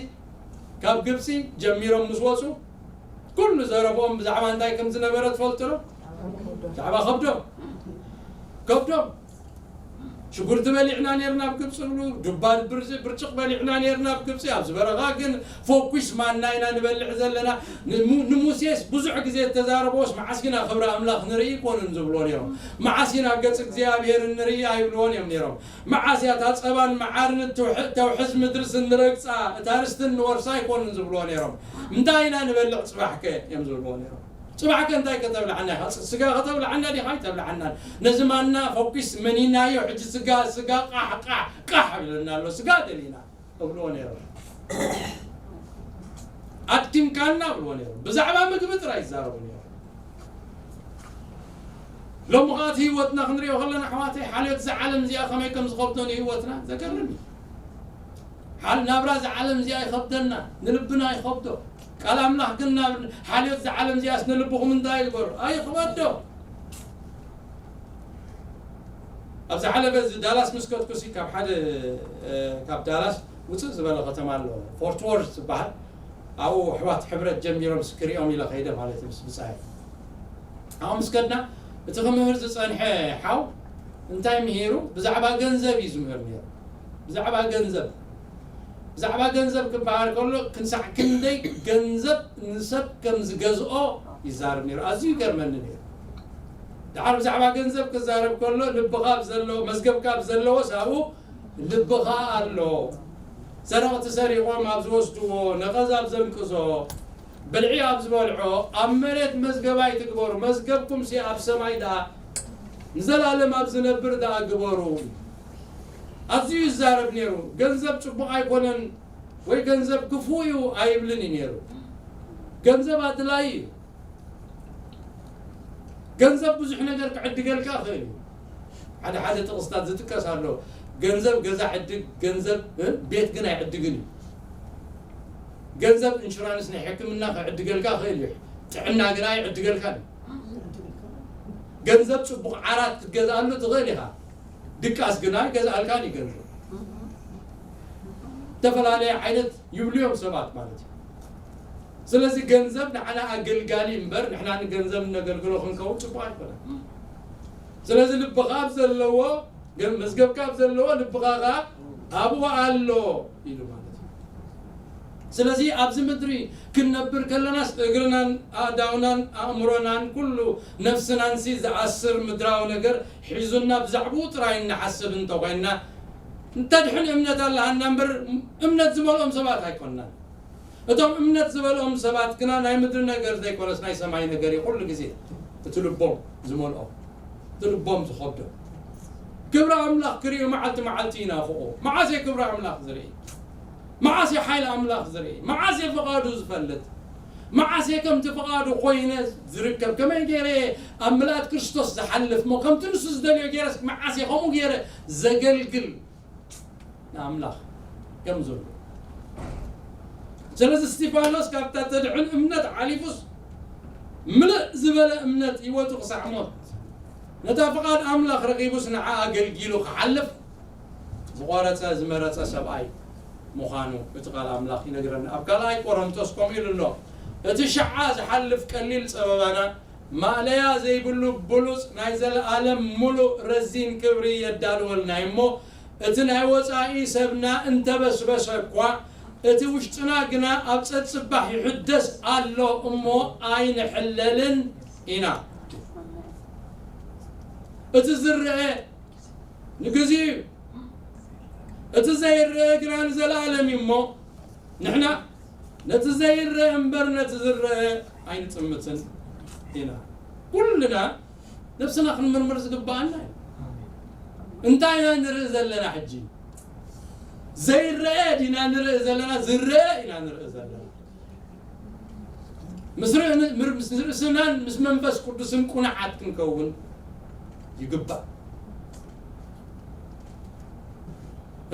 ካብ ግብፂ ጀሚሮም ምስ ወፁ ኩሉ ዘረብኦም ብዛዕባ እንታይ ከም ዝነበረ ትፈልጡ ዶ? ብዛዕባ ከብዶም ከብዶም ሽጉርቲ በሊዕና ነርና ኣብ ግብፂ ብሉ ዱባ ብርጭቅ በሊዕና ነርና ኣብ ግብፂ ኣብዚ በረኻ ግን ፎኩስ ማና ኢና ንበልዕ ዘለና። ንሙሴስ ብዙሕ ግዜ እተዛረቦስ መዓስ ኢና ክብሪ ኣምላኽ ንርኢ ይኮኑን ዝብልዎ ነይሮም። መዓስ ኢና ገጽ እግዚኣብሔር ንርኢ ኣይብልዎን እዮም ነይሮም። መዓስ እያ እታ ጸባን መዓርን እትውሕ- እተውሕዝ ምድርስ እንረግጻ እታ ርስቲ እንወርሳ ኣይኮኑን ዝብልዎ ነይሮም። እንታይ ኢና ንበልዕ ጽባሕከ እዮም ዝብልዎ ነይሮም። ጽባሕከ እንታይ ከተብልዓና ኢኻ? ስጋ ከተብልዓና ዲኻ? ኣይተብልዓናን። ነዚ ማና ፈኩስ መኒናዮ። ሕጂ ስጋ ስጋ ቃሕ ቃሕ ቃሕ ይብለና ኣሎ። ስጋ ደሊና እብልዎ ነይሮም። ኣድኪምካና እብልዎ ነይሮም። ብዛዕባ ምግቢ ጥራይ ይዛረቡ ነይሮም። ሎሚ ኸኣ እቲ ህይወትና ክንሪኦ ከለና ኣሕዋተይ ሓልዮት እዛ ዓለም እዚኣ ከመይ ከም ዝኸብዶ ንህይወትና ዘገርም እዩ። ሓል ናብራ እዛ ዓለም እዚኣ ይኸብደና፣ ንልብና ይኸብዶ። ቃል ኣምላኽ ግን ናብ ሓልዮት እዛ ዓለም እዚኣስ ንልብኹም እንታይ ይግበሩ? ኣይኽበዶ። ኣብ ዝሓለፈ እዚ ዳላስ ምስ ከድኩሲ ካብ ሓደ ካብ ዳላስ ውፅእ ዝበለ ከተማ ኣሎ ፎርት ወርዝ ዝበሃል ኣብኡ ኣሕዋት ሕብረት ጀሚሮም ስክሪኦም ኢለ ከይደ ማለት እዩ ምስ ብፃየ ኣብኡ ምስ ከድና እቲ ክምህር ዝፀንሐ ሓው እንታይ ምሂሩ ብዛዕባ ገንዘብ እዩ ዝምህር ነይሩ ብዛዕባ ገንዘብ ብዛዕባ ገንዘብ ክበሃል ከሎ ክንሳዕ ክንደይ ገንዘብ ንሰብ ከም ዝገዝኦ ይዛረብ ነይሩ ኣዝዩ ይገርመኒ ነይሩ ድሓር ብዛዕባ ገንዘብ ክዛረብ ከሎ ልብኻ ኣብ ዘለዎ መዝገብካ ኣብ ዘለዎ ሳብኡ ልብኻ ኣሎ ሰረቕቲ ሰሪቖም ኣብ ዝወስድዎ ነቐዝ ኣብ ዘንቅዞ ብልዒ ኣብ ዝበልዖ ኣብ መሬት መዝገብ ኣይትግበሩ መዝገብኩም ሲ ኣብ ሰማይ ደኣ ንዘላለም ኣብ ዝነብር ደኣ ግበሩ ኣዝዩ ይዛረብ ነይሩ ገንዘብ ጽቡቕ ኣይኮነን ወይ ገንዘብ ክፉእ እዩ ኣይብልን እዩ ነይሩ ገንዘብ ኣድላይ እዩ ገንዘብ ብዙሕ ነገር ክዕድገልካ ይኽእል እዩ ሓደ ሓደ ጥቕስታት ዝጥቀስ ኣሎ ገንዘብ ገዛ ዕድግ ገንዘብ ቤት ግን ኣይዕድግን እዩ ገንዘብ ኢንሹራንስ ናይ ሕክምና ክዕድገልካ ይኽእል እዩ ጥዕና ግን ኣይዕድገልካን እዩ ገንዘብ ፅቡቕ ዓራት ክትገዝኣሉ ትኽእል ኢኻ ድቃስ ግና ይገዝኣልካን እዩ ገንዘብ ዝተፈላለየ ዓይነት ይብሉ እዮም ሰባት ማለት እዩ ስለዚ ገንዘብ ንዓና ኣገልጋሊ እምበር ንሕና ንገንዘብ እነገልግሎ ክንከውን ፅቡቅ ኣይኮነን። ስለዚ ልብኻ ኣብ ዘለዎ መዝገብካ ኣብ ዘለዎ ልብኻ ከኣ ኣብኡ ኣሎ ኢሉ ማለት እዩ። ስለዚ ኣብዚ ምድሪ ክንነብር ከለናስ እግርናን ኣእዳውናን ኣእምሮናን ኩሉ ነፍስናንሲ ዝኣስር ምድራዊ ነገር ሒዙና ብዛዕባኡ ጥራይ እንሓስብ እንተኾይንና እንተድሕን እምነት ኣለሃና እምበር እምነት ዝመልኦም ሰባት ኣይኮንናን። እቶም እምነት ዝበልኦም ሰባት ግና ናይ ምድሪ ነገር ዘይኮነስ ናይ ሰማይ ነገር እዩ ኩሉ ግዜ እቲ ልቦም ዝመልኦም እቲ ልቦም ዝኸብዶ ክብሪ ኣምላኽ ክርእዩ መዓልቲ መዓልቲ ይናፍቑ መዓስ እየ ክብሪ ኣምላኽ ዝርኢ መዓስ እየ ሓይሊ ኣምላኽ ዝርኢ መዓስ እየ ፍቓዱ ዝፈልጥ መዓስ እየ ከምቲ ፍቓዱ ኮይነ ዝርከብ ከመይ ገይረ እየ ኣብ ምልኣት ክርስቶስ ዝሓልፍ ሞ ከምቲ ንሱ ዝደልዮ ገይረስ መዓስ እየ ከምኡ ገይረ ዘገልግል ኣምላኽ ከም ዘሎ። ስለዚ እስጢፋኖስ ካብታ ተድሕን እምነት ሓሊፉስ ምልእ ዝበለ እምነት ህይወቱ ክሳዕ ሞት ነታ ፍቓድ ኣምላኽ ረኺቡስ ንዓ ኣገልጊሉ ክሓልፍ ዝቖረጸ ዝመረጸ ሰብኣይ ምዃኑ እቲ ቃል ኣምላኽ ይነግረና። ኣብ ካልኣይ ቆሮንቶስ ከምኡ ኢሉ ኣሎ፣ እቲ ሽዓ ዝሓልፍ ቀሊል ጸበባና ማእለያ ዘይብሉ ብሉጽ ናይ ዘለኣለም ምሉእ ረዚን ክብሪ የዳልወልና እሞ፣ እቲ ናይ ወጻኢ ሰብና እንተበስበሰ እኳ፣ እቲ ውሽጥና ግና ኣብ ጸጽባሕ ይሕደስ ኣሎ እሞ ኣይንሕለልን ኢና። እቲ ዝረአ ንግዜኡ እዩ፣ እቲ ዘይረአ ግና ንዘለኣለም እዩ እሞ፣ ንሕና ነቲ ዘይረአ እምበር ነቲ ዝረአ ኣይንጥምትን ኢና። ኩልና ነብስና ክንምርምር ዝግብኣና እዩ። እንታይ ኢና ንርኢ ዘለና ሕጂ? ዘይረአ ዲና ንርኢ ዘለና? ዝረአ ኢና ንርኢ ዘለና። ምስ ርእን-፣ ምስ ርእስናን ምስ መንፈስ ቅዱስን ቁኑዓት ክንከውን ይግባእ።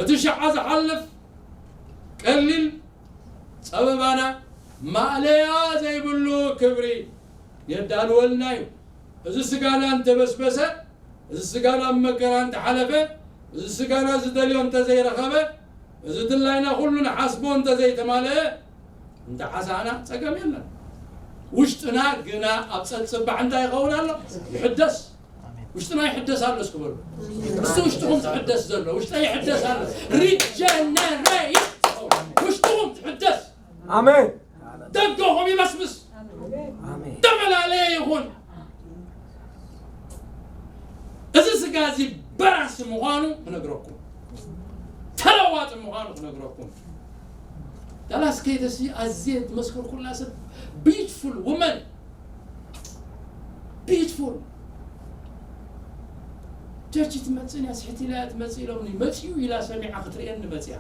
እቲ ሽዓ ዝሓልፍ ቀሊል ጸበባና ማእለያ ዘይብሉ ክብሪ የዳልወልና እዩ። እዚ ስጋና እንተበስበሰ፣ እዚ ስጋና ኣብ መከራ እንተሓለፈ፣ እዚ ስጋና ዝደልዮ እንተዘይረኸበ፣ እዚ ድላይና ኩሉ ንሓስቦ እንተዘይተማልአ፣ እንተሓሳእና ጸገም የለን። ውሽጥና ግና ኣብ ጸጽባሕ እንታይ ይኸውን ኣሎ? ይሕደስ። ውሽጥና ይሕደስ ኣሎ እስኪ በሉ። እስቲ ውሽጥኹም ትሕደስ ዘሎ፣ ውሽጠይ ይሕደስ ኣሎ። ሪጀነሬት። ውሽጥኹም ትሕደስ። ኣሜን። ደገኹም ይበስብስ። ኣሜን። ተፈላለየ ይኹን። እዚ ስጋ እዚ በራሲ ምዃኑ ክነግረኩም፣ ተለዋጢ ምዃኑ ክነግረኩም። ዳላስ ከይደሲ ኣዝየ ዝመስከርኩላ ሰብ፣ ቢዩቲፉል ውመን፣ ቢዩቲፉል። ቸርች ትመጽእ እያ፣ ስሕት ኢላ እያ ትመጽእ ኢሎምኒ፣ መጺኡ ኢላ ሰሚዓ ክትርእየኒ መጺኣ።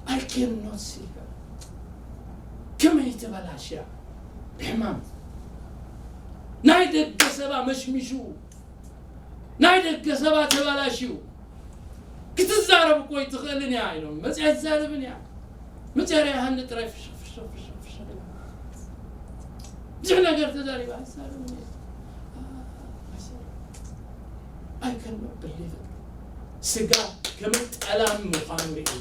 I cannot see her። ከመይ ተበላሽያ ብሕማም። ናይ ደገ ሰባ መሽሚሹ፣ ናይ ደገ ሰባ ተበላሽዩ። ክትዛረብ እኮ ኣይትኽእልን እያ ኢሎም መጺኣ ኣይትዛረብን እያ። መጺኣ ርኣያ ሃኒ ጥራይ ፍሽ ፍሽ ፍሽ ፍሽ ኢላ። ብዙሕ ነገር ተዛሪባ ኣይትዛረብን እያ። I cannot believe it። ስጋ ከመይ ጠላሚ ምዃኑ ርእዩ።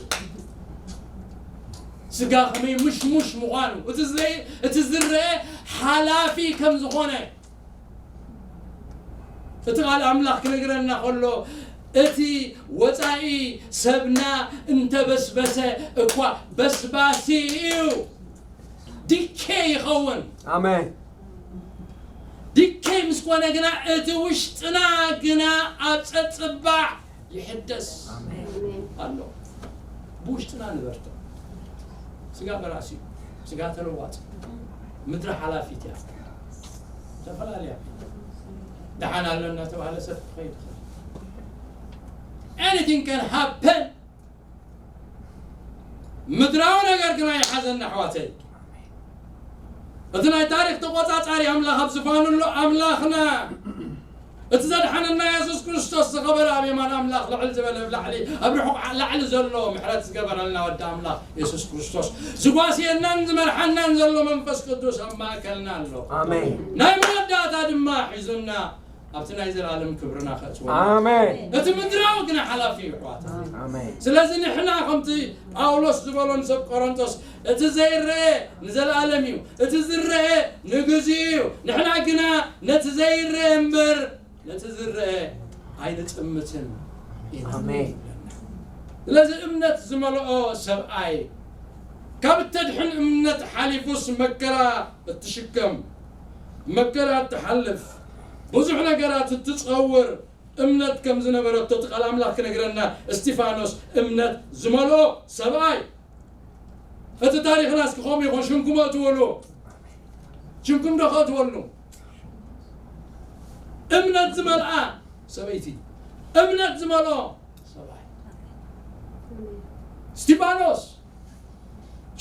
ስጋ ከመይ ምሽሙሽ ምዃኑ፣ እቲ ዘይ-፣ እቲ ዝረአ ሓላፊ ከም ዝኾነ እቲ ቃል ኣምላኽ ክነግረና ከሎ፣ እቲ ወጻኢ ሰብና እንተበስበሰ እኳ በስባሲ እዩ፣ ዲኬ ይኸውን። ኣሜን። ዲኬ ምስ ኮነ ግና እቲ ውሽጥና ግና ኣብ ጸጽባሕ ይሕደስ ኣሎ። ብውሽጥና ንበርትዕ። ስጋ በራሲ እዩ። ስጋ ተለዋጭ። ምድሪ ሓላፊት እያ። ዝተፈላለያ። ደሓን ኣሎ እናተባህለ ሰብ ክኸይድ ይኽእል። Anything can happen። ምድራዊ ነገር ግን ኣይሓዘና ኣሕዋተይ። እቲ ናይ ታሪኽ ተቖጻጻሪ ኣምላኽ ኣብ ዝፋኑ ኣሎ። ኣምላኽና እቲ ዘድሓነና የሱስ ክርስቶስ ዝኸበረ ኣብ የማን ኣምላኽ ልዕል ዝበለ ኣብ ላዕሊ ኣብ ርሑቕ ላዕሊ ዘሎ ምሕረት ዝገበረልና ወዲ ኣምላኽ የሱስ ክርስቶስ ዝጓስየናን ዝመርሓናን ዘሎ መንፈስ ቅዱስ ኣብ ማእከልና ኣሎ። ኣሜን። ናይ መወዳእታ ድማ ሒዙና ኣብቲ ናይ ዘላለም ክብርና ከእትወና። ኣሜን። እቲ ምድራዊ ግና ሓላፊ እዩ ኣሕዋት። ኣሜን። ስለዚ ንሕና ከምቲ ጳውሎስ ዝበሎ ንሰብ ቆሮንቶስ እቲ ዘይረአ ንዘላለም እዩ፣ እቲ ዝረአ ንግዜኡ እዩ። ንሕና ግና ነቲ ዘይረአ እምበር ነቲ ዝረአ ኣይንጥምትን ኢና። ኣሜን። ስለዚ እምነት ዝመልኦ ሰብኣይ ካብ እተድሕን እምነት ሓሊፉስ መከራ እትሽከም፣ መከራ እትሓልፍ፣ ብዙሕ ነገራት እትጸውር እምነት ከም ዝነበረቶ እቲ ቃል ኣምላኽ ክነግረና፣ እስጢፋኖስ እምነት ዝመልኦ ሰብኣይ። እቲ ታሪኽና እስኪ ከምኡ ይኹን፣ ሽምኩም እትውሉ፣ ሽምኩም ዶ ከእትወሉ? እምነት ዝመልኣ ሰበይቲ፣ እምነት ዝመልኦ ሰብኣይ። እስጢፋኖስ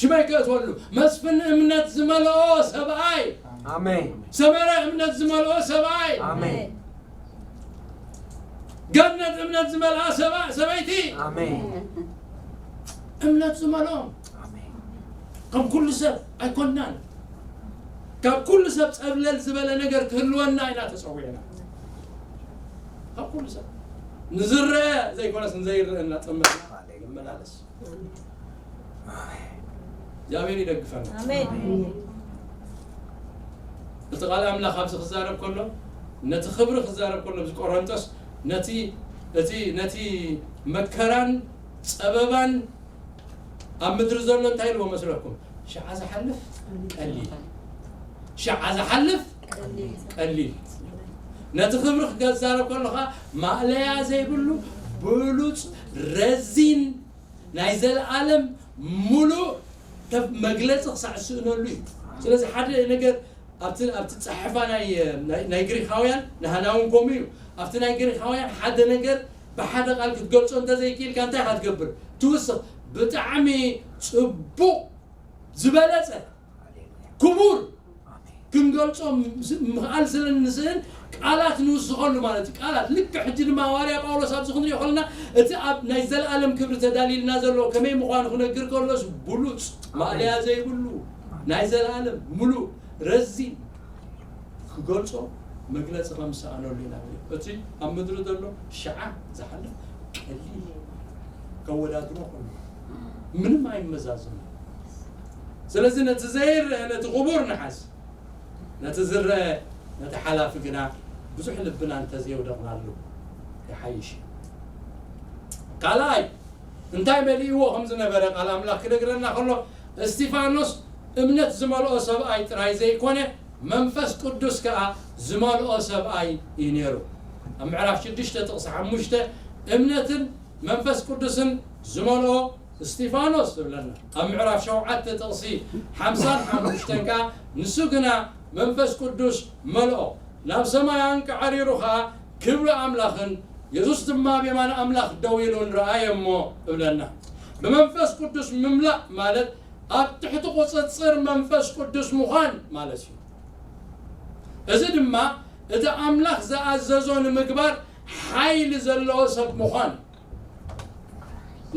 ሽመይ ከእትወሉ፣ መስፍን እምነት ዝመልኦ ሰብኣይ። ኣሜን። ሰመረ እምነት ዝመልኦ ሰብኣይ። ኣሜን። ገነት እምነት ዝመልኣ ሰባ ሰበይቲ ኣሜን። እምነት ዝመልኦም ኣሜን። ከም ኩሉ ሰብ ኣይኮንናን። ካብ ኩሉ ሰብ ጸብለል ዝበለ ነገር ክህልወና ኢና ተጸዊዕና። ካብ ኩሉ ሰብ ንዝረአ ዘይኮነስ ንዘይረአ እናጠመትና ንመላለስ። እግዚኣብሔር ይደግፈና። ኣሜን። እቲ ቃል ኣምላኽ ኣብዚ ክዛረብ ከሎ ነቲ ክብሪ ክዛረብ ከሎ ኣብዚ ቆሮንቶስ ነቲ እቲ ነቲ መከራን ጸበባን ኣብ ምድሪ ዘሎ እንታይ ኢልዎ መስለኩም? ሽዓ ዝሓልፍ ቀሊል፣ ሽዓ ዝሓልፍ ቀሊል። ነቲ ክብሪ ክዛረብ ከሎ ኸዓ ማእለያ ዘይብሉ ብሉጽ ረዚን ናይ ዘለኣለም ሙሉእ ከፍ መግለፂ ክሳዕ ዝስእነሉ እዩ። ስለዚ ሓደ ነገር ኣብቲ ኣብቲ ፀሓፋ ናይ ናይ- ናይ ግሪኻውያን ንሃና እውን ከምኡ እዩ። ኣብቲ ናይ ግሪኻውያን ሓደ ነገር ብሓደ ቃል ክትገልፆ እንተዘይክኢልካ እንታይ ኢኻ ትገብር? ትውስኽ። ብጣዕሚ ፅቡቕ ዝበለፀ ክቡር ክንገልጾ ምስ- ምኽኣል ስለ እንስእል ቃላት ንውስኸሉ ማለት እዩ። ቃላት ልክዕ ሕጂ ድማ ሃዋርያ ጳውሎስ ኣብዚ ክንሪኦ ከለና እቲ ኣብ ናይ ዘለኣለም ክብሪ ተዳልዩልና ዘሎ ከመይ ምዃኑ ክነግር ከሎስ ብሉጽ ማእለያ ዘይብሉ ናይ ዘለኣለም ምሉእ ረዚን ክገልጾ መግለጺ ከም ዝሰኣነሉ ኢና ንርኢ። እቲ ኣብ ምድሪ ዘሎ ሽዓ ዝሓልፍ ቀሊል ከወዳድሮ ከሎ ምንም ኣይመዛዘኑ። ስለዚ ነቲ ዘይረአ ነቲ ክቡር ንሓዝ፣ ነቲ ዝረአ ነቲ ሓላፊ ግና ብዙሕ ልብና እንተዘየውደቕናሉ ይሓይሽ እዩ። ካልኣይ እንታይ መሊእዎ ከም ዝነበረ ቃል ኣምላኽ ክነግረና ከሎ እስጢፋኖስ እምነት ዝመልኦ ሰብኣይ ጥራይ ዘይኮነ መንፈስ ቅዱስ ከኣ ዝመልኦ ሰብኣይ እዩ ነይሩ። ኣብ ምዕራፍ ሽዱሽተ ጥቕሲ ሓሙሽተ እምነትን መንፈስ ቅዱስን ዝመልኦ እስጢፋኖስ ትብለና። ኣብ ምዕራፍ ሸውዓተ ጥቕሲ ሓምሳን ሓሙሽተን ከኣ ንሱ ግና መንፈስ ቅዱስ መልኦ፣ ናብ ሰማይ ኣንቃዕሪሩ ኸኣ ክብሪ ኣምላኽን የሱስ ድማ ኣብ የማን ኣምላኽ ደው ኢሉ ንረኣየ እሞ እብለና። ብመንፈስ ቅዱስ ምምላእ ማለት ኣብ ትሕቲ ቁጽጽር መንፈስ ቅዱስ ምዃን ማለት እዩ። እዚ ድማ እቲ ኣምላኽ ዝኣዘዞ ንምግባር ሓይሊ ዘለዎ ሰብ ምዃን።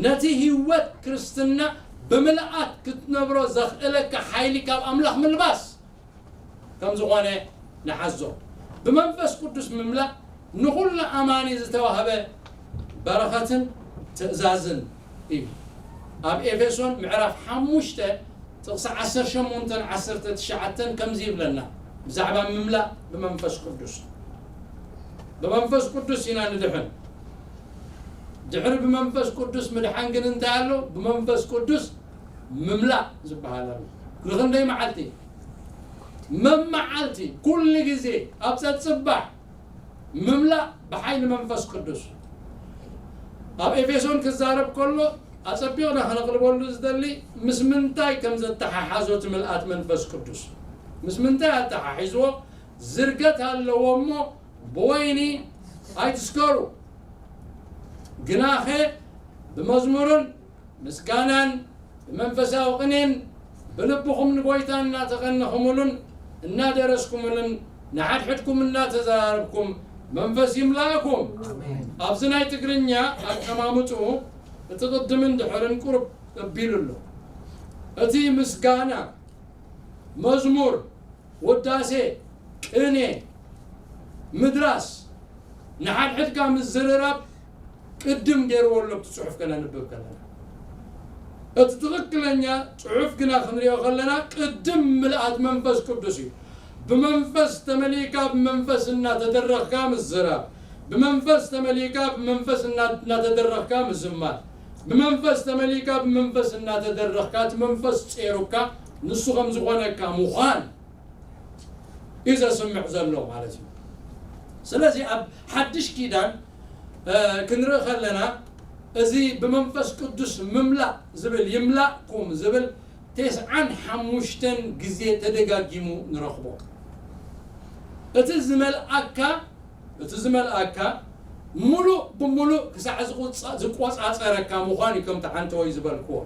ነቲ ህይወት ክርስትና ብምልኣት ክትነብሮ ዘኽእለካ ሓይሊ ካብ ኣምላኽ ምልባስ ከም ዝኾነ ንሓዞ። ብመንፈስ ቅዱስ ምምላእ ንኹሉ ኣማኒ ዝተዋህበ በረኸትን ትእዛዝን እዩ። ኣብ ኤፌሶን ምዕራፍ ሓሙሽተ ጥቕሲ ዓሰርተ ሸሞንተን ዓሰርተ ትሽዓተን ከምዚ ይብለና ብዛዕባ ምምላእ ብመንፈስ ቅዱስ። ብመንፈስ ቅዱስ ኢና ንድሕን። ድሕሪ ብመንፈስ ቅዱስ ምድሓን ግን እንታይ ኣሎ? ብመንፈስ ቅዱስ ምምላእ ዝበሃል ኣሎ። ንኽንደይ መዓልቲ? መመዓልቲ፣ ኩሉ ግዜ፣ ኣብ ጸጽባሕ ምምላእ ብሓይሊ መንፈስ ቅዱስ። ኣብ ኤፌሶን ክዛረብ ከሎ ኣጸቢቕና ከነቕርበሉ ዝደሊ ምስ ምንታይ ከም ዘተሓሓዞ እቲ ምልኣት መንፈስ ቅዱስ። ምስ ምንታይ ኣተሓሒዝዎ? ዝርገት ኣለዎ እሞ ብወይኒ ኣይትስከሩ፣ ግናኸ ብመዝሙርን ምስጋናን ብመንፈሳዊ ቅኔን ብልብኹም ንጎይታ እናተቐነኹምሉን እናደረስኩምሉን ንሓድሕድኩም እናተዘራረብኩም መንፈስ ይምላእኩም። ኣሜን። ኣብዚ ናይ ትግርኛ ኣቀማምጥኡ እቲ ቅድምን ድሕርን ቁሩብ ኣቢሉ ኣሎ። እቲ ምስጋና፣ መዝሙር፣ ውዳሴ፣ ቅኔ፣ ምድራስ፣ ንሓድሕድካ ምዝርራብ ቅድም ገይርዎ ኣሎ። እቲ ጽሑፍ ከነንብብ ከለና እቲ ትኽክለኛ ጽሑፍ ግና ክንሪኦ ከለና ቅድም ምልኣት መንፈስ ቅዱስ እዩ። ብመንፈስ ተመሊእካ ብመንፈስ እናተደረኽካ ምዝራብ፣ ብመንፈስ ተመሊእካ ብመንፈስ እና- እናተደረኽካ ምዝማር፣ ብመንፈስ ተመሊእካ ብመንፈስ እናተደረኽካ እቲ መንፈስ ጼሩካ ንሱ ከም ዝኾነካ ምዃን እዩ ዘስምዕ ዘሎ ማለት እዩ። ስለዚ ኣብ ሓድሽ ኪዳን እ፣ ክንርኢ ከለና እዚ ብመንፈስ ቅዱስ ምምላእ ዝብል ይምላእኩም ዝብል ተስዓን ሓሙሽተን ግዜ ተደጋጊሙ ንረኽቦ። እቲ ዝመልኣካ እቲ ዝመልኣካ ምሉእ ብምሉእ ክሳዕ ዝቁጻ- ዝቆጻጸረካ ምዃን እዩ። ከምቲ ዓንተወይ ዝበልክዎ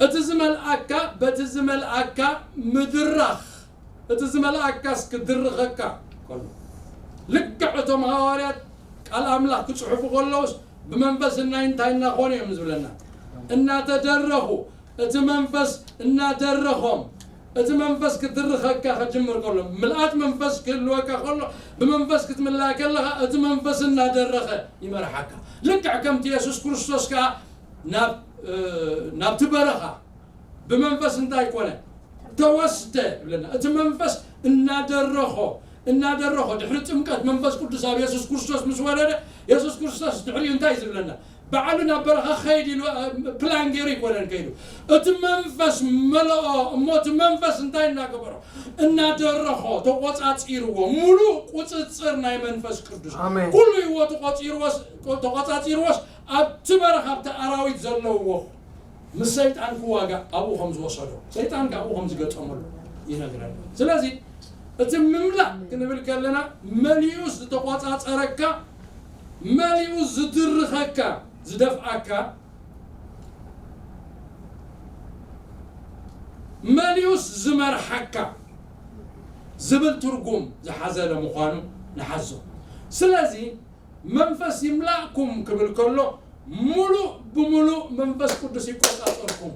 እቲ ዝመልኣካ በቲ ዝመልኣካ ምድራኽ እቲ ዝመልኣካስ ክድርኸካ ከሎ ልክዕ እቶም ሃዋርያት ቃል ኣምላኽ ክጽሕፉ ከለውስ ብመንፈስ እናይ እንታይ እናኾኑ እዮም ዝብለና? እናተደረኹ፣ እቲ መንፈስ እናደረኾም፣ እቲ መንፈስ ክትድርኸካ ክጅምር ከሎ፣ ምልኣት መንፈስ ክህልወካ ከሎ፣ ብመንፈስ ክትምላእ ከለኻ፣ እቲ መንፈስ እናደረኸ ይመርሓካ። ልክዕ ከምቲ የሱስ ክርስቶስ ከኣ ናብ፣ እ፣ ናብቲ በረኻ ብመንፈስ እንታይ ኮነ? ተወስደ ይብለና። እቲ መንፈስ እናደረኾ፣ እናደረኾ፣ ድሕሪ ጥምቀት መንፈስ ቅዱስ ኣብ የሱስ ክርስቶስ ምስ ወረደ፣ የሱስ ክርስቶስ ድሕሪኡ እንታይ ዝብለና? ባዕሉ ናብ በረኻ ኸይድ ኢሉ፣ እ፣ ፕላን ገይሩ ኣይኮነን ከይዱ። እቲ መንፈስ መለኦ፣ እሞ እቲ መንፈስ እንታይ እናገበሮ? እናደረኾ፣ ተቆጻጺርዎ። ሙሉእ ቁጽጽር ናይ መንፈስ ቅዱስ። ኣሜን። ኩሉ ህይወቱ ቆጺርዎስ፣ ተቆጻጺርዎስ፣ ኣብቲ በረኻ፣ ኣብቲ ኣራዊት ዘለውዎ ምስ ሰይጣን ክዋጋእ ኣብኡ ከም ዝወሰዶ፣ ሰይጣን ከኣ ኣብኡ ከም ዝገጠመሉ ይነግረና። ስለዚ እቲ ምምላእ ክንብል ከለና፣ መሊኡ ዝተቆጻጸረካ፣ መሊኡ ዝድርኸካ፣ ዝደፍኣካ፣ መሊኡስ ዝመርሓካ ዝብል ትርጉም ዝሓዘለ ምዃኑ ንሓዞ። ስለዚ መንፈስ ይምላእኩም ክብል ከሎ፣ ሙሉእ ብሙሉእ መንፈስ ቅዱስ ይቆጻጸርኩም።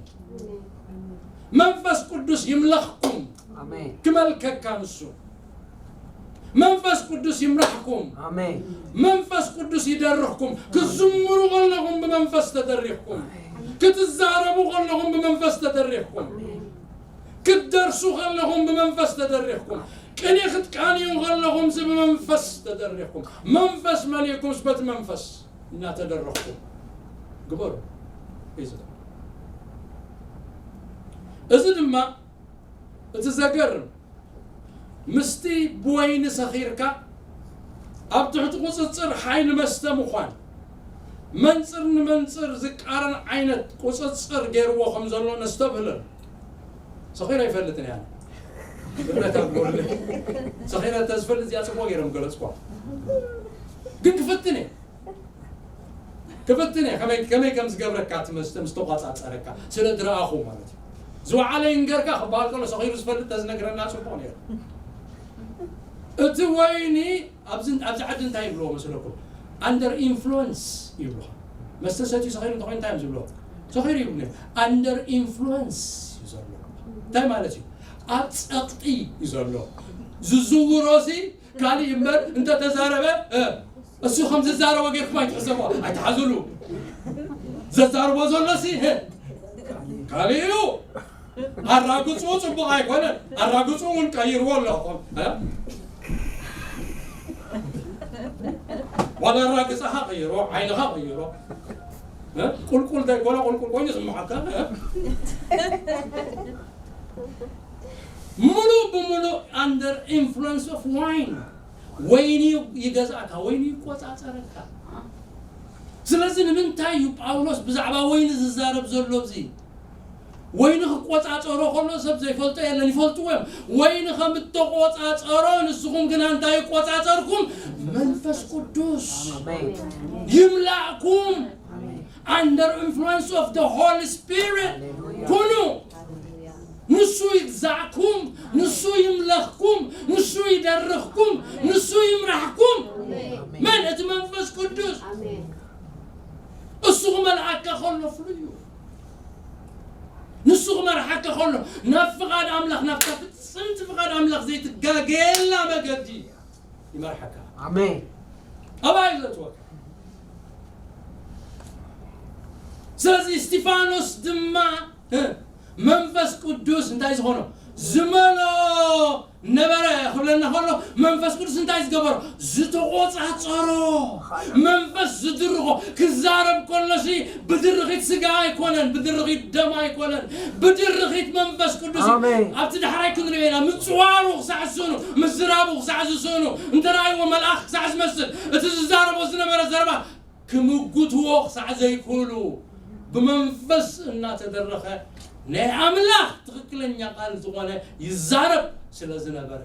መንፈስ ቅዱስ ይምለኽኩም። ኣሜን። ክመልከካ ንሱ። መንፈስ ቅዱስ ይምራሕኩም። ኣሜን። መንፈስ ቅዱስ ይደርኽኩም። ክዝምሩ ከለኹም ብመንፈስ ተደሪኽኩም። ክትዛረቡ ከለኹም ብመንፈስ ተደሪኽኩም። ክትደርሱ ከለኹም ብመንፈስ ተደሪኽኩም። ቅኔ ክትቃንዩ ከለኹም ሲ ብመንፈስ ተደሪኽኩም። መንፈስ መሊእኩም ሲ በቲ መንፈስ እናተደረኽኩም ግበሩ። እዩ ዝብል። እዚ ድማ እቲ ዘገርም፣ ምስቲ ብወይኒ ሰኺርካ ኣብ ትሕቲ ቁጽጽር ሓይሊ መስተ ምዃን፣ መንጽር ንመንጽር ዝቃረን ዓይነት ቁጽጽር ገይርዎ ከም ዘሎ ነስተብህለሉ። ሰኺረ ኣይፈልጥን እየ ኣነ። እምነት ኣብ ጎለይ። ሰኺረ እንተዝፈልጥ እዚኣ ጽቡቕ ገይረ ምገለጽኳ። ግን ክፍትን እየ። ክፍትን እየ። ከመይ፣ ከመይ ከም ዝገብረካ እቲ መስተ ምስ ተቋጻጸረካ ስለ ዝረኣኹ ማለት እዩ። ዝወዓለ ይንገርካ ክበሃል ከሎ ሰኺሩ ዝፈልጥ ተዝነግረና ጽቡቕ ነይሩ። እቲ ወይኒ ኣብዚ፣ ኣብዚ ዓዲ እንታይ ይብልዎ መስለኩም? ኣንደር ኢንፍሉወንስ ይብልዎ። መስተ ሰትዩ ሰኺሩ እንተኾይኑ እንታይ እዮም ዝብልዎ? ሰኺሩ ይብሉ። ኣንደር ኢንፍሉወንስ እዩ ዘሎ። እንታይ ማለት እዩ? ኣብ ጸቕጢ እዩ ዘሎ። ዝዝውሮ ሲ ካልእ እምበር እንተተዛረበ፣ እ፣ እሱ ከም ዝዛረቦ ጌርኩም ኣይትሕሰቦ፣ ኣይትሓዝሉ። ዘዛርቦ ዘሎ ሲ፣ እ፣ ካልእ እዩ። ኣራግጹ ጽቡቕ ኣይኮነን። ኣራግጹ እውን ቀይርዎ ኣለኹም፣ እ? ዋላ ኣራግጻኻ ቀይሮ፣ ዓይንኻ ቀይሮ። እ? ቁልቁል ዘይኮነ ቁልቁል ኮይኑ ይስምዓካ፣ እ? ሙሉእ ብሙሉእ under influence of wine። ወይኒ ይገዝኣካ፣ ወይኒ ይቆጻጸረካ። ስለዚ ንምንታይ እዩ ጳውሎስ ብዛዕባ ወይኒ ዝዛረብ ዘሎ? እዚ ወይኒ ክቆጻጸሮ ከሎ ሰብ ዘይፈልጦ የለን፣ ይፈልጥዎ እዮም። ወይኒ ከም እተቆጻጸሮ ንስኹም ግና እንታይ ይቆጻጸርኩም? መንፈስ ቅዱስ ኣሜን። ይምላእኩም። ኣሜን። Under influence of the Holy Spirit ኩኑ። ንሱ ይግዛእኩም፣ ንሱ ይምለኽኩም፣ ንሱ ይደርኽኩም፣ ንሱ ይምራሕኩም። ኣሜን። መን? እቲ መንፈስ ቅዱስ። ኣሜን። እሱ ክመልኣካ ከሎ ፍሉይ እዩ። ንሱ ክመርሓካ ከሎ ናብ ፍቓድ ኣምላኽ፣ ናብታ ፍጽምቲ ፍቓድ ኣምላኽ ዘይትጋገየላ መገዲ ይመርሓካ። ኣሜን። ኣባይ ዘእትወካ። ስለዚ እስጢፋኖስ ድማ፣ እ፣ መንፈስ ቅዱስ እንታይ ዝኾኖ? ዝመልኦ ነበረ ክብለና ከሎ፣ መንፈስ ቅዱስ እንታይ ዝገበሮ? ዝተቖጻጸሮ። መንፈስ ዝድርኾ። ክዛረብ ከሎሲ ብድርኺት ስጋ ኣይኮነን፣ ብድርኺት ደም ኣይኮነን፣ ብድርኺት መንፈስ ቅዱስ እዩ። ኣሜን። ኣብቲ ዳሕራይ ክንሪኦ ኢና። ምጽዋሩ ክሳዕ ዝስእኑ፣ ምዝራቡ ክሳዕ ዝስእኑ፣ እንተረኣይዎ መልኣኽ ክሳዕ ዝመስል፣ እቲ ዝዛረቦ ዝነበረ ዘረባ ክምጉትዎ ክሳዕ ዘይክእሉ፣ ብመንፈስ እናተደረኸ ናይ ኣምላኽ ትኽክለኛ ቃል ዝኾነ ይዛረብ ስለ ዝነበረ፣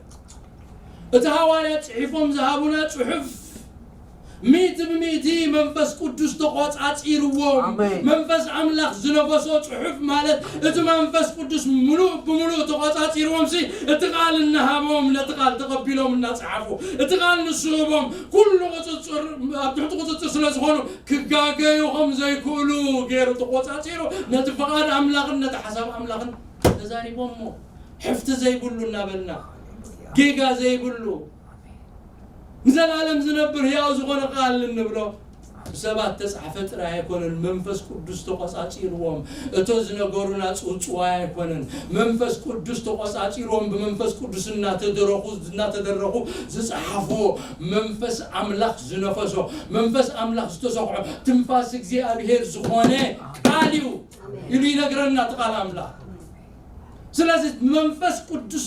እቲ ሃዋርያ ጽሒፎም ዝሃቡና ጽሑፍ ሚእቲ ብሚእቲ መንፈስ ቅዱስ ተቖጻጺርዎም። መንፈስ ኣምላኽ ዝነፈሶ ጽሑፍ ማለት እቲ መንፈስ ቅዱስ ምሉእ ብምሉእ ተቖጻጺርዎም ሲ እቲ ቃል እናሃቦም ነቲ ቃል ተቐቢሎም እናጸሓፉ እቲ ቃል ንስህቦም ኩሉ ቁጽጽር ኣብ ትሕቲ ቁጽጽር ስለ ዝኾኑ ክጋገዩ ከም ዘይክእሉ ገይሩ ተቖጻጺሩ ነቲ ፍቓድ ኣምላኽን ነቲ ሓሳብ ኣምላኽን ተዛሪቦሞ ሕፍቲ ዘይብሉ እናበልና ጌጋ ዘይብሉ ንዘለኣለም ዝነብር ህያው ዝኾነ ቃል እንብሎ ብሰባት ተጻሕፈ ጥራይ ኣይኮነን መንፈስ ቅዱስ ተቆጻጺርዎም እቶ ዝነገሩና ጽውጽዋይ ኣይኮነን መንፈስ ቅዱስ ተቆጻጺርዎም ብመንፈስ ቅዱስ እናተደረኹ እናተደረኹ ዝጸሓፍዎ መንፈስ ኣምላኽ ዝነፈሶ መንፈስ ኣምላኽ ዝተሰኽዖ ትንፋስ እግዚኣብሔር ዝኾነ ቃል እዩ ኢሉ ይነግረና እቲ ቃል ኣምላኽ ስለዚ መንፈስ ቅዱስ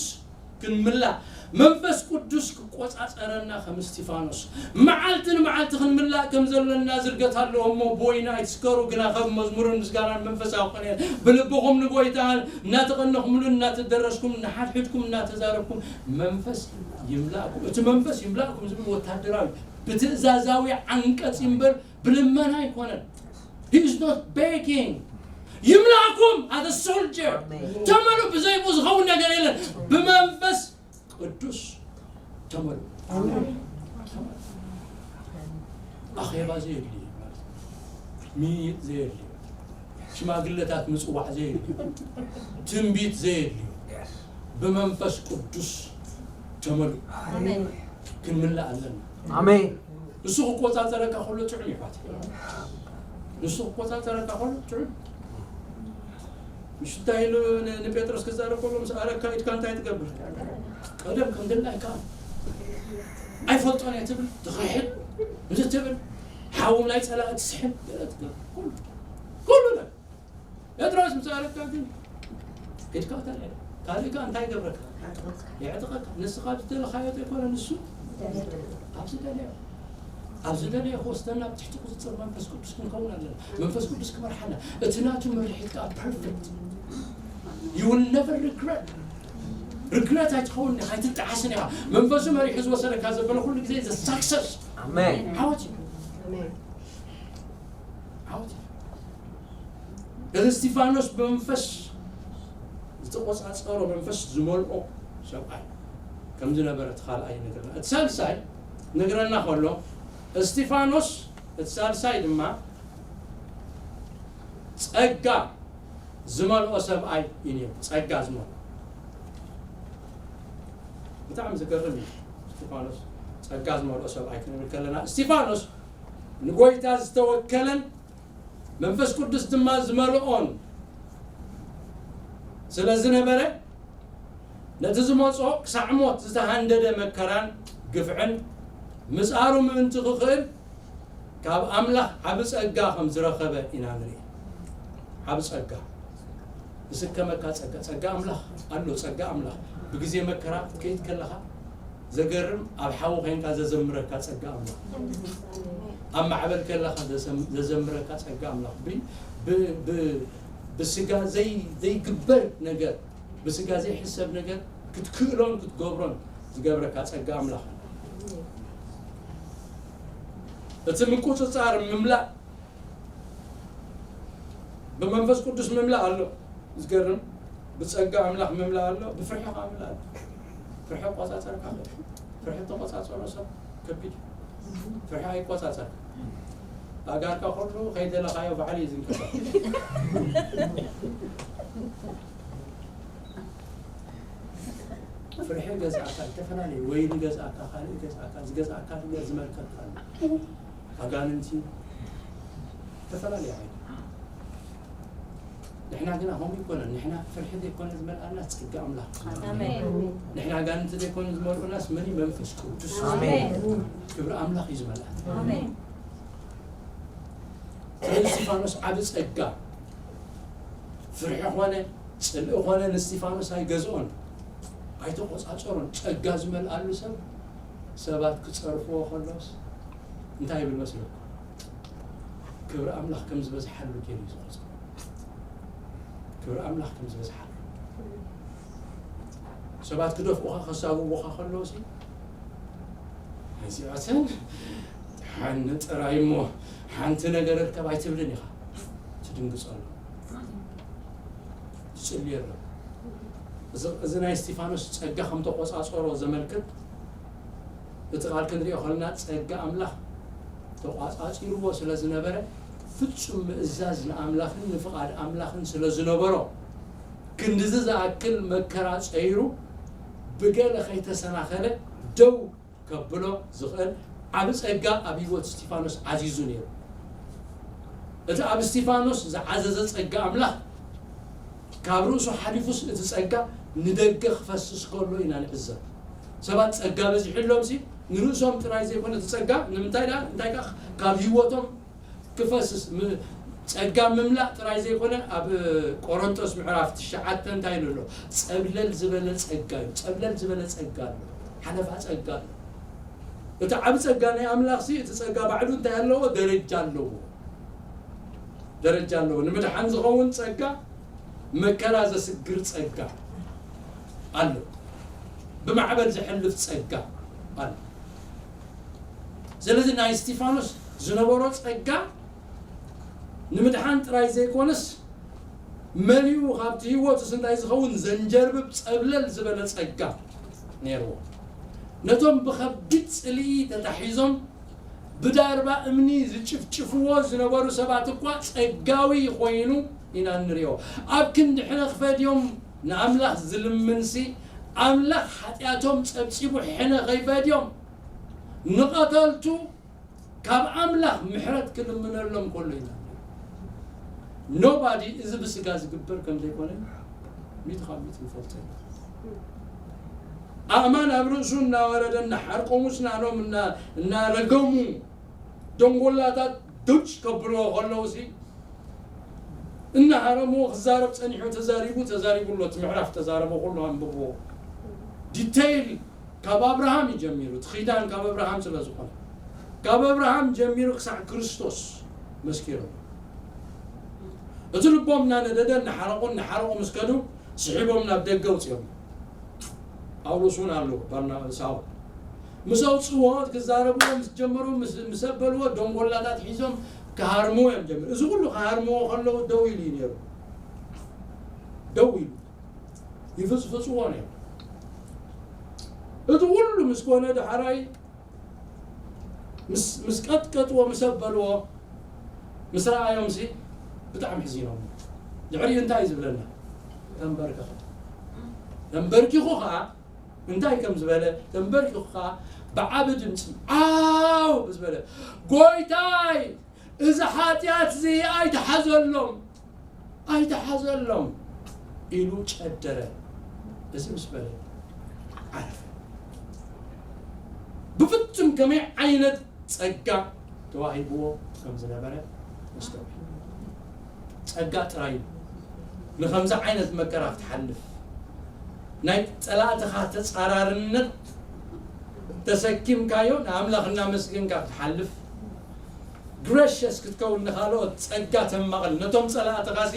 ክንምላእ መንፈስ ቅዱስ ክቆጻጸረና ከም እስቲፋኖስ መዓልቲ ንመዓልቲ ክንምላእ ከም ዘለና ዝርገት ኣለዎ እሞ ቦይና ኣይትስከሩ ግና ከም መዝሙርን ምስጋናን መንፈሳዊ ቅኔን ብልብኹም ንጎይታ እናተቐነኹምሉን እናተደረስኩም ንሓድሕድኩም እናተዛረብኩም መንፈስ ይምላእኩም እቲ መንፈስ ይምላእኩም ዝብል ወታደራዊ ብትእዛዛዊ ዓንቀጽ እምበር ብልመና ኣይኮነን He is not begging ይምላእኩም as a soldier ተመሉ ብዘይብኡ ዝኸውን ነገር የለን ብመንፈስ ቅዱስ ተመሉ ኣኼባ ዘየድልዩ ምይጥ ዘየድልዩ ሽማግለታት ምፅዋዕ ዘየድልዩ ትንቢት ዘየድልዩ ብመንፈስ ቅዱስ ተመሉ ክንምልእ ኣለና ኣሜን ንሱ ክቆጻጸረካ ከሎ ጥዑም እዩ ፋት ንሱ ክቆጻጸረካ ከሎ ጥዑም ምሽ እንታይ ኢሉ ንጴጥሮስ ክዛረብ ከሎ ምስ ኣረካ ኢድካ እንታይ ትገብር ቀደም ከም ድላይካ ኣይፈልጦን እየ ትብል ትኽሕል እዚ ትብል ሓዎም ናይ ጸላእ ትስሕል ገለ ትገብር ኩሉ ነገር ጴጥሮስ ምስ ኣረካ ግን ኢድካ ተልዕል ካልእካ እንታይ ይገብረካ የዕጥቐካ ንስኻ ዝደለኻዮ ዘይኮነ ንሱ ኣብ ዝደለዮ ኣብ ዝደለዮ ክወስደና ኣብ ትሕቲ ቁፅፅር መንፈስ ቅዱስ ክንከውን ኣለና መንፈስ ቅዱስ ክመርሓና እቲ ናቱ ምርሒት ከዓ perfect you will never regret regret ኣይትኸውን ኢኻ ኣይትጠዓስን ኢኻ መንፈሱ መሪሑ ዝወሰደካ ዘበለ ኩሉ ግዜ the success ኣሜን ዓወት እዩ ዓወት እዩ እዚ እስቲፋኖስ ብመንፈስ ዝተቆፃፀሮ መንፈስ ዝመልኦ ሰብኣይ ከም ዝነበረ እቲ ካልኣይ ይነግረና እቲ ሳልሳይ ነግረና ከሎ እስቲፋኖስ እቲ ሳልሳይ ድማ ጸጋ ዝመልኦ ሰብኣይ እዩ ነይሩ ጸጋ ዝመልኦ ብጣዕሚ ዝገርም እዩ እስቲፋኖስ ጸጋ ዝመልኦ ሰብኣይ ክንብል ከለና እስቲፋኖስ ንጎይታ ዝተወከለን መንፈስ ቅዱስ ድማ ዝመልኦን ስለ ዝነበረ ነቲ ዝመጾ ክሳዕ ሞት ዝተሃንደደ መከራን ግፍዕን ምጽኣሩ ምእንቲ ክኽእል ካብ ኣምላኽ ዓቢ ጸጋ ከም ዝረኸበ ኢና ንርኢ። ዓቢ ጸጋ ዝስከመካ ጸጋ ጸጋ ኣምላኽ ኣሎ። ጸጋ ኣምላኽ ብግዜ መከራ ክትከይድ ከለኻ ዘገርም ኣብ ሓዊ ኮይንካ ዘዘምረካ ጸጋ ኣምላኽ ኣብ ማዕበል ከለኻ ዘዘምረካ ጸጋ ኣምላኽ ብስጋ ዘይግበር ነገር ብስጋ ዘይሕሰብ ነገር ክትክእሎን ክትገብሮን ዝገብረካ ጸጋ ኣምላኽ እቲ ምቁጽጻር ምምላእ ብመንፈስ ቅዱስ ምምላእ ኣሎ ዝገርም ብጸጋ ኣምላኽ ምምላእ ኣሎ ብፍርሒ ከዓ ምምላእ ኣሎ ፍርሒ ቆጻጸርካ ፍርሒ ተቆጻጸሮ ሰብ ከቢድ ፍርሒ ኣይቆጻጸር ኣጋርካ ከሉ ከይደለኻዮ ባዕሉ እዩ ዝንቀሳቀስ ፍርሒ ገዝኣካ ዝተፈላለዩ ወይኒ ገዝኣካ ካልእ ገዝኣካ ዝገዝኣካ ነገር ዝመልከካ ኣሎ ኣጋንንቲ ዝተፈላለዩ ዓይነት ንሕና ግና ከምኡ ይኮነን ንሕና ፍርሒ ዘይኮነ ዝመልኣና ጸጋ ኣምላኽ ንሕና ኣጋንንቲ ዘይኮነ ዝመልኡናስ መን መንፈስ ቅዱስ ክብሪ ኣምላኽ እዩ ዝመልኣና ስለዚ እስጢፋኖስ ዓቢ ጸጋ ፍርሒ ኾነ ጽልኢ ኾነ ንእስጢፋኖስ ኣይገዝኦን ኣይተቆጻጸሮን ጸጋ ዝመልኣሉ ሰብ ሰባት ክጸርፍዎ ከሎስ እንታይ ይብል መስለኩም ክብሪ ኣምላኽ ከም ዝበዝሓሉ ገይሩ እዩ ዝቆጽሮ ክብሪ ኣምላኽ ከም ዝበዝሓሉ ሰባት ክደፍኡኻ ከሳብቡኻ ከለዉ ሲ እዚኣተን ሓኒ ጥራይ እሞ ሓንቲ ነገር እርከብ ኣይትብልን ኢኻ። ትድንግጸሉ። ትጽልየሉ። እዚ፣ እዚ ናይ እስጢፋኖስ ጸጋ ከም ተቖጻጸሮ ዘመልክት እቲ ቃል ክንሪኦ ከለና ጸጋ ኣምላኽ ተቋጻጺርዎ ስለ ዝነበረ ፍጹም ምእዛዝ ንኣምላኽን ንፍቓድ ኣምላኽን ስለ ዝነበሮ ክንድዚ ዝኣክል መከራ ጸይሩ ብገለ ከይተሰናኸለ ደው ከብሎ ዝኽእል ዓቢ ጸጋ ኣብ ህይወት እስጢፋኖስ ዓዚዙ ነይሩ። እቲ ኣብ እስጢፋኖስ ዝዓዘዘ ጸጋ ኣምላኽ ካብ ርእሱ ሓሊፉስ እቲ ጸጋ ንደገ ክፈስስ ከሎ ኢና ንዕዘብ። ሰባት ጸጋ በዚሕሎምሲ ንርእሶም ጥራይ ዘይኮነ እቲ ጸጋ ንምንታይ ደኣ እንታይ ከኣ ካብ ህይወቶም ክፈስስ ም-፣ ጸጋ ምምላእ ጥራይ ዘይኮነ ኣብ ቆሮንቶስ ምዕራፍ ትሽዓተ እንታይ ኢሉ ኣሎ? ጸብለል ዝበለ ጸጋ እዩ። ጸብለል ዝበለ ጸጋ ኣሎ። ሓለፋ ጸጋ ኣሎ። እቲ ዓቢ ጸጋ ናይ ኣምላኽሲ እቲ ጸጋ ባዕሉ እንታይ ኣለዎ? ደረጃ ኣለዎ። ደረጃ ኣለዎ። ንምድሓን ዝኸውን ጸጋ፣ መከራ ዘስግር ጸጋ ኣሎ። ብማዕበል ዘሕልፍ ጸጋ ኣሎ። ስለዚ ናይ እስጢፋኖስ ዝነበሮ ጸጋ ንምድሓን ጥራይ ዘይኮነስ መሊኡ ካብቲ ህይወቱስ እንታይ ዝኸውን ዘንጀርብብ ጸብለል ዝበለ ጸጋ ነይርዎ። ነቶም ብኸቢድ ጽልኢ ተታሒዞም ብዳርባ እምኒ ዝጭፍጭፍዎ ዝነበሩ ሰባት እኳ ጸጋዊ ኮይኑ ኢና እንሪኦ። ኣብ ክንዲ ሕነ ክፈድዮም ንኣምላኽ ዝልምንሲ ኣምላኽ ሓጢኣቶም ጸብጺቡ ሕነ ከይፈድዮም ንቐተልቱ ካብ ኣምላኽ ምሕረት ክልምነሎም ከሎ ኢና። ኖባዲ እዚ ብስጋ ዝግበር ከም ዘይኮነ ሚእቲ ካብ ሚእቲ ንፈልጦ ኢና። ኣእማን ኣብ ርእሱ እናወረደ እናሓርቆሙ ስናኖም እና-፣ እናረገሙ ደንጎላታት ዱጭ ከብልዎ ከለውሲ እናሃረምዎ ክዛረብ ጸኒሑ ተዛሪቡ፣ ተዛሪቡ ኣሎ። እቲ ምዕራፍ ተዛረበ ኩሉ ኣንብብዎ። ዲቴይል ካብ ኣብርሃም እዩ ጀሚሩ። እቲ ኪዳን ካብ ኣብርሃም ስለ ዝኾነ ካብ ኣብርሃም ጀሚሩ ክሳዕ ክርስቶስ መስኪሮም። እቲ ልቦም እናነደደ እናሓረቑ እናሓረቑ ምስ ከዱ ስሒቦም ናብ ደገ ኣውፅኦም። ጳውሎስ እውን ኣሎ፣ ባርና-፣ ሳውል። ምስ ኣውፅዎ ክዛረብዎ ምስ ጀመሩ፣ ምስ፣ ምስ ኣበልዎ ደንጎላታት ሒዞም ክሃርምዎ እዮም ጀሚሩ። እዚ ኩሉ ክሃርምዎ ከለዉ ደው ኢሉ እዩ ነይሩ። ደው ኢሉ። ይፍፅፍፅዎ ነይሩ። እቲ ኩሉ ምስ ኮነ ደሓራይ ምስ፣ ምስ ቀጥቀጥዎ፣ ምስ ኣበልዎ፣ ምስ ረኣዮምሲ ብጣዕሚ ሕዚኖም። ድሕሪኡ እንታይ እዩ ዝብለና? ተንበርከኸ። ተንበርኪኹ ኸዓ እንታይ ከም ዝበለ፣ ተንበርኪኹ ኸዓ ብዓቢ ድምፂ ዓው ዝበለ፣ "ጎይታይ፣ እዚ ሓጢኣት እዚ ኣይትሓዘሎም፣ ኣይትሓዘሎም" ኢሉ ጨደረ። እዚ ምስ በለ ዓረፈ። ብፍጹም ከመይ ዓይነት ጸጋ ተዋሂብዎ ከም ዝነበረ ነስተውዕል። ጸጋ ጥራይ እዩ ንኸምዚ ዓይነት መከራ ክትሓልፍ፣ ናይ ጸላእትኻ ተጻራርነት ተሰኪምካዮ ንኣምላኽ እናመስገንካ ክትሓልፍ፣ ግረሸስ ክትከውን ንኻልኦት ጸጋ ተማቕል፣ ነቶም ጸላእትኻሲ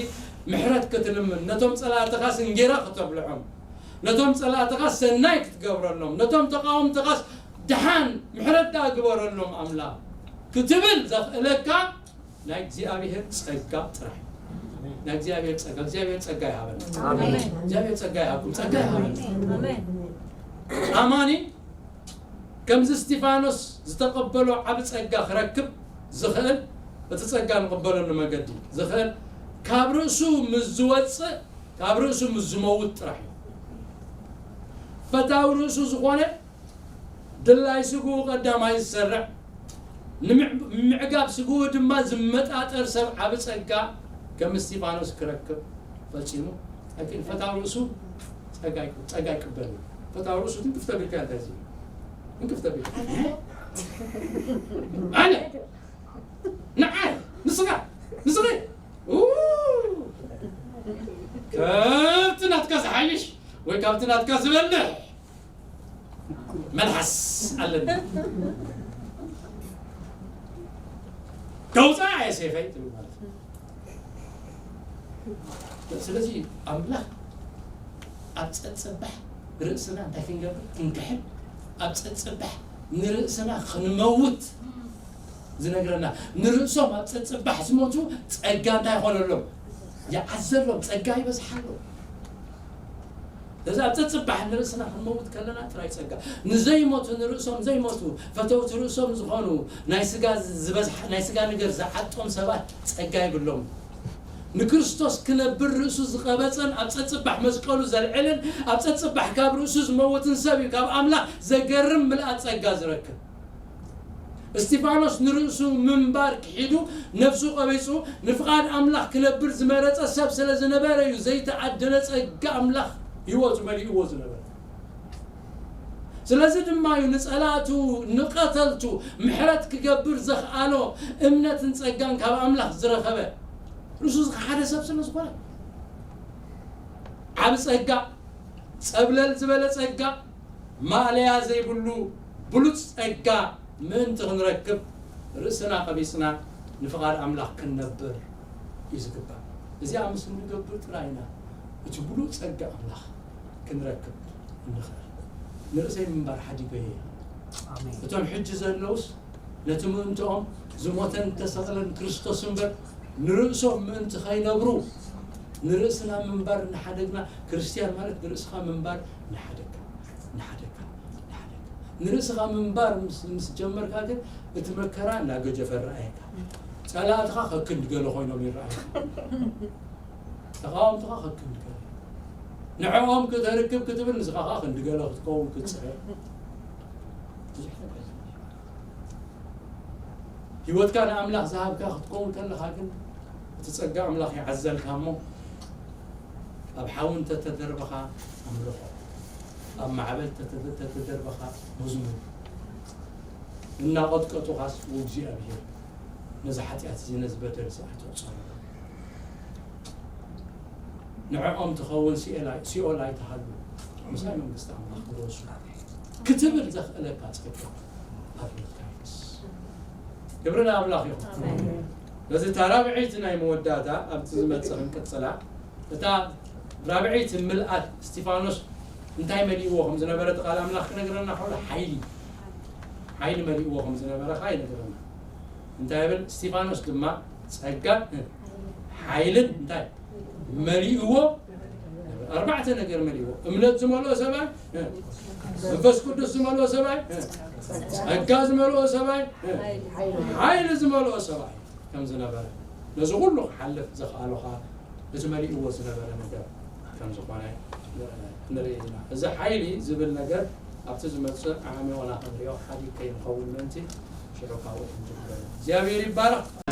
ምሕረት ክትልምን፣ ነቶም ጸላእትኻሲ እንጌራ ክተብልዖም፣ ነቶም ጸላእትኻ ሰናይ ክትገብረሎም፣ ነቶም ተቓወምትኻስ ደሓን ምሕረት ደኣ ግበረሎም ኣምላኽ ክትብል ዘኽእለካ ናይ እግዚኣብሔር ጸጋ ጥራሕ። ናይ እግዚኣብሔር ጸጋ፣ እግዚኣብሔር ጸጋ ይሃበና። ኣሜን። እግዚኣብሔር ጸጋ ይሃብኩም፣ ጸጋ ይሃበና። ኣሜን። ኣማኒ ከምዚ እስጢፋኖስ ዝተቐበሎ ዓቢ ጸጋ ክረክብ ዝኽእል፣ እቲ ጸጋ ንቕበለሉ መገዲ ዝኽእል ካብ ርእሱ ምስ ዝወጽእ፣ ካብ ርእሱ ምስ ዝመውት ጥራሕ እዩ። ፈታዊ ርእሱ ዝኾነ ድላይ ስግኡ ቀዳማይ ዝሰርዕ፣ ንምዕ-፣ ንምዕጋብ ስግኡ ድማ ዝመጣጠር ሰብ ዓቢ ጸጋ ከም እስጢፋኖስ ክረክብ ፈጺሙ ኣይክእል። ፈታዊ ርእሱ ጸጋ ይቅ-፣ ጸጋ ይቅበል እዩ። ፈታዊ ርእሱ ትንክፍ ተቢልካ እንታይ እዚ? ትንክፍ ተቢልካ። ኣነ፣ ንዓይ፣ ንስኻ፣ ንስኺ። ኡ! ከብቲ ናትካ ዝሓይሽ ወይ ካብቲ ናትካ ዝበልሕ መልሓስ ኣለኒ። ከውፅኣ እየ ሴፈይ ትብል ማለት እዩ። ስለዚ ኣምላኽ ኣብ ፀፅባሕ ርእስና እንታይ ክንገብር? ክንክሕል፣ ኣብ ፀፅባሕ ንርእስና ክንመውት ዝነግረና። ንርእሶም ኣብ ጸጽባሕ ዝሞቱ ጸጋ እንታይ ይኾነሎም? ይዓዘሎም፣ ጸጋ ይበዝሓሎም። ስለዚ ኣብ ጸጽባሕ ንርእስና ክንመውት ከለና ጥራይ ጸጋ። ንዘይሞቱ፣ ንርእሶም ዘይሞቱ፣ ፈተውቲ ርእሶም ዝኾኑ፣ ናይ ስጋ ዝበዝሓ፣ ናይ ስጋ ነገር ዝዓጦም ሰባት ጸጋ ይብሎም። ንክርስቶስ ክነብር ርእሱ ዝቐበጸን ኣብ ጸጽባሕ መስቀሉ ዘልዕልን ኣብ ጸጽባሕ ካብ ርእሱ ዝመውትን ሰብ እዩ ካብ ኣምላኽ ዘገርም ምልኣት ጸጋ ዝረክብ። እስጢፋኖስ ንርእሱ ምንባር ክሒዱ ነፍሱ ቀቢጹ ንፍቓድ ኣምላኽ ክነብር ዝመረጸ ሰብ ስለ ዝነበረ እዩ ዘይተዓደለ ጸጋ ኣምላኽ ህይወቱ መሊእዎ ዝነበረ። ስለዚ ድማ እዩ ንጸላእቱ ንቐተልቱ ምሕረት ክገብር ዘኽኣሎ እምነትን ጸጋን ካብ ኣምላኽ ዝረኸበ። ርእሱ ዝኸሓደ ሰብ ስለ ዝኾነ። ዓብ ጸጋ፣ ጸብለል ዝበለ ጸጋ፣ ማእለያ ዘይብሉ ብሉጽ ጸጋ ምእንቲ ክንረክብ ርእስና ቀቢጽና ንፍቓድ ኣምላኽ ክንነብር እዩ ዝግባእ። እዚኣ ምስ እንገብር ጥራይ ኢና እቲ ብሉጽ ጸጋ ኣምላኽ ክንረክብ እንኽእል። ንርእሰይ ምንባር ሓዲገ እየ። ኣሜን። እቶም ሕጂ ዘለውስ ነቲ ምእንትኦም ዝሞተን ዝተሰቕለን ክርስቶስ እምበር ንርእሶም ምእንቲ ከይነብሩ ንርእስና ምንባር እናሓደግና። ክርስትያን ማለት ንርእስኻ ምንባር እናሓደግካ እናሓደግካ እናሓደግካ ንርእስኻ ምንባር ምስ ምስ ጀመርካ ግን እቲ መከራ እናገጀፈ ረኣየካ። ጸላእትኻ ከክንድ ገለ ኮይኖም ይረኣዩ። ተቓወምትኻ ከክንድ ገለ ንዕኦም ክተርክብ ክትብል ንስኻ ኸዓ ክንዲ ገለ ክትከውን ክትጽዕር ብዙሕ ነገር። ህይወትካ ንኣምላኽ ዝሃብካ ክትከውን ከለኻ ግን እቲ ጸጋ ኣምላኽ ይዓዘልካ እሞ ኣብ ሓዊ እንተተደርበኻ ኣምልኾ፣ ኣብ ማዕበል ተተ- ተተደርበኻ መዝሙር እናቐጥቀጡኻስ ውእግዚኣብሔር ነዚ ሓጢኣት እዚ ነዚ በደል እዚ ኣይትቑጸሮ። ንዕኦም ትኸውን ሲኦል ኣይ- ሲኦል ኣይትሃሉ፣ ምሳይ መንግስቲ ኣምላኽ ክወርሱ ክትብል ዘኽእለካ ጸጋ ኣብ ህይወትካ ይፍስስ። ክብሪ ንኣምላኽ ይኹን። በዚ እታ ራብዐይቲ ናይ መወዳእታ ኣብቲ ዝመጽእ ክንቅጽላ፣ እታ ራብዐይቲ ምልኣት እስጢፋኖስ እንታይ መሊእዎ ከም ዝነበረ እቲ ቃል ኣምላኽ ክነግረና ከሎ ሓይሊ ሓይሊ መሊእዎ ከም ዝነበረ ኸዓ ይነግረና። እንታይ ይብል? እስጢፋኖስ ድማ ጸጋን ሓይልን እንታይ መሊእዎ? ኣርባዕተ ነገር መሊእዎ። እምነት ዝመልኦ ሰብኣይ፣ መንፈስ ቅዱስ ዝመልኦ ሰብኣይ፣ ጸጋ ዝመልኦ ሰብኣይ፣ ሓይሊ ዝመልኦ ሰብኣይ ከም ዝነበረ፣ ነዚ ኩሉ ክሓልፍ ዘኽኣሎ ኸዓ እቲ መሊእዎ ዝነበረ ነገር ከም ዝኾነ ንርኢ ኢና። እዚ ሓይሊ ዝብል ነገር ኣብቲ ዝመጽእ ዓሚቑና ክንሪኦ ሓዲግ ከይንኸውን ምእንቲ ሽዑ ካብኡ ክንጅምር። እግዚኣብሔር ይባረኽ።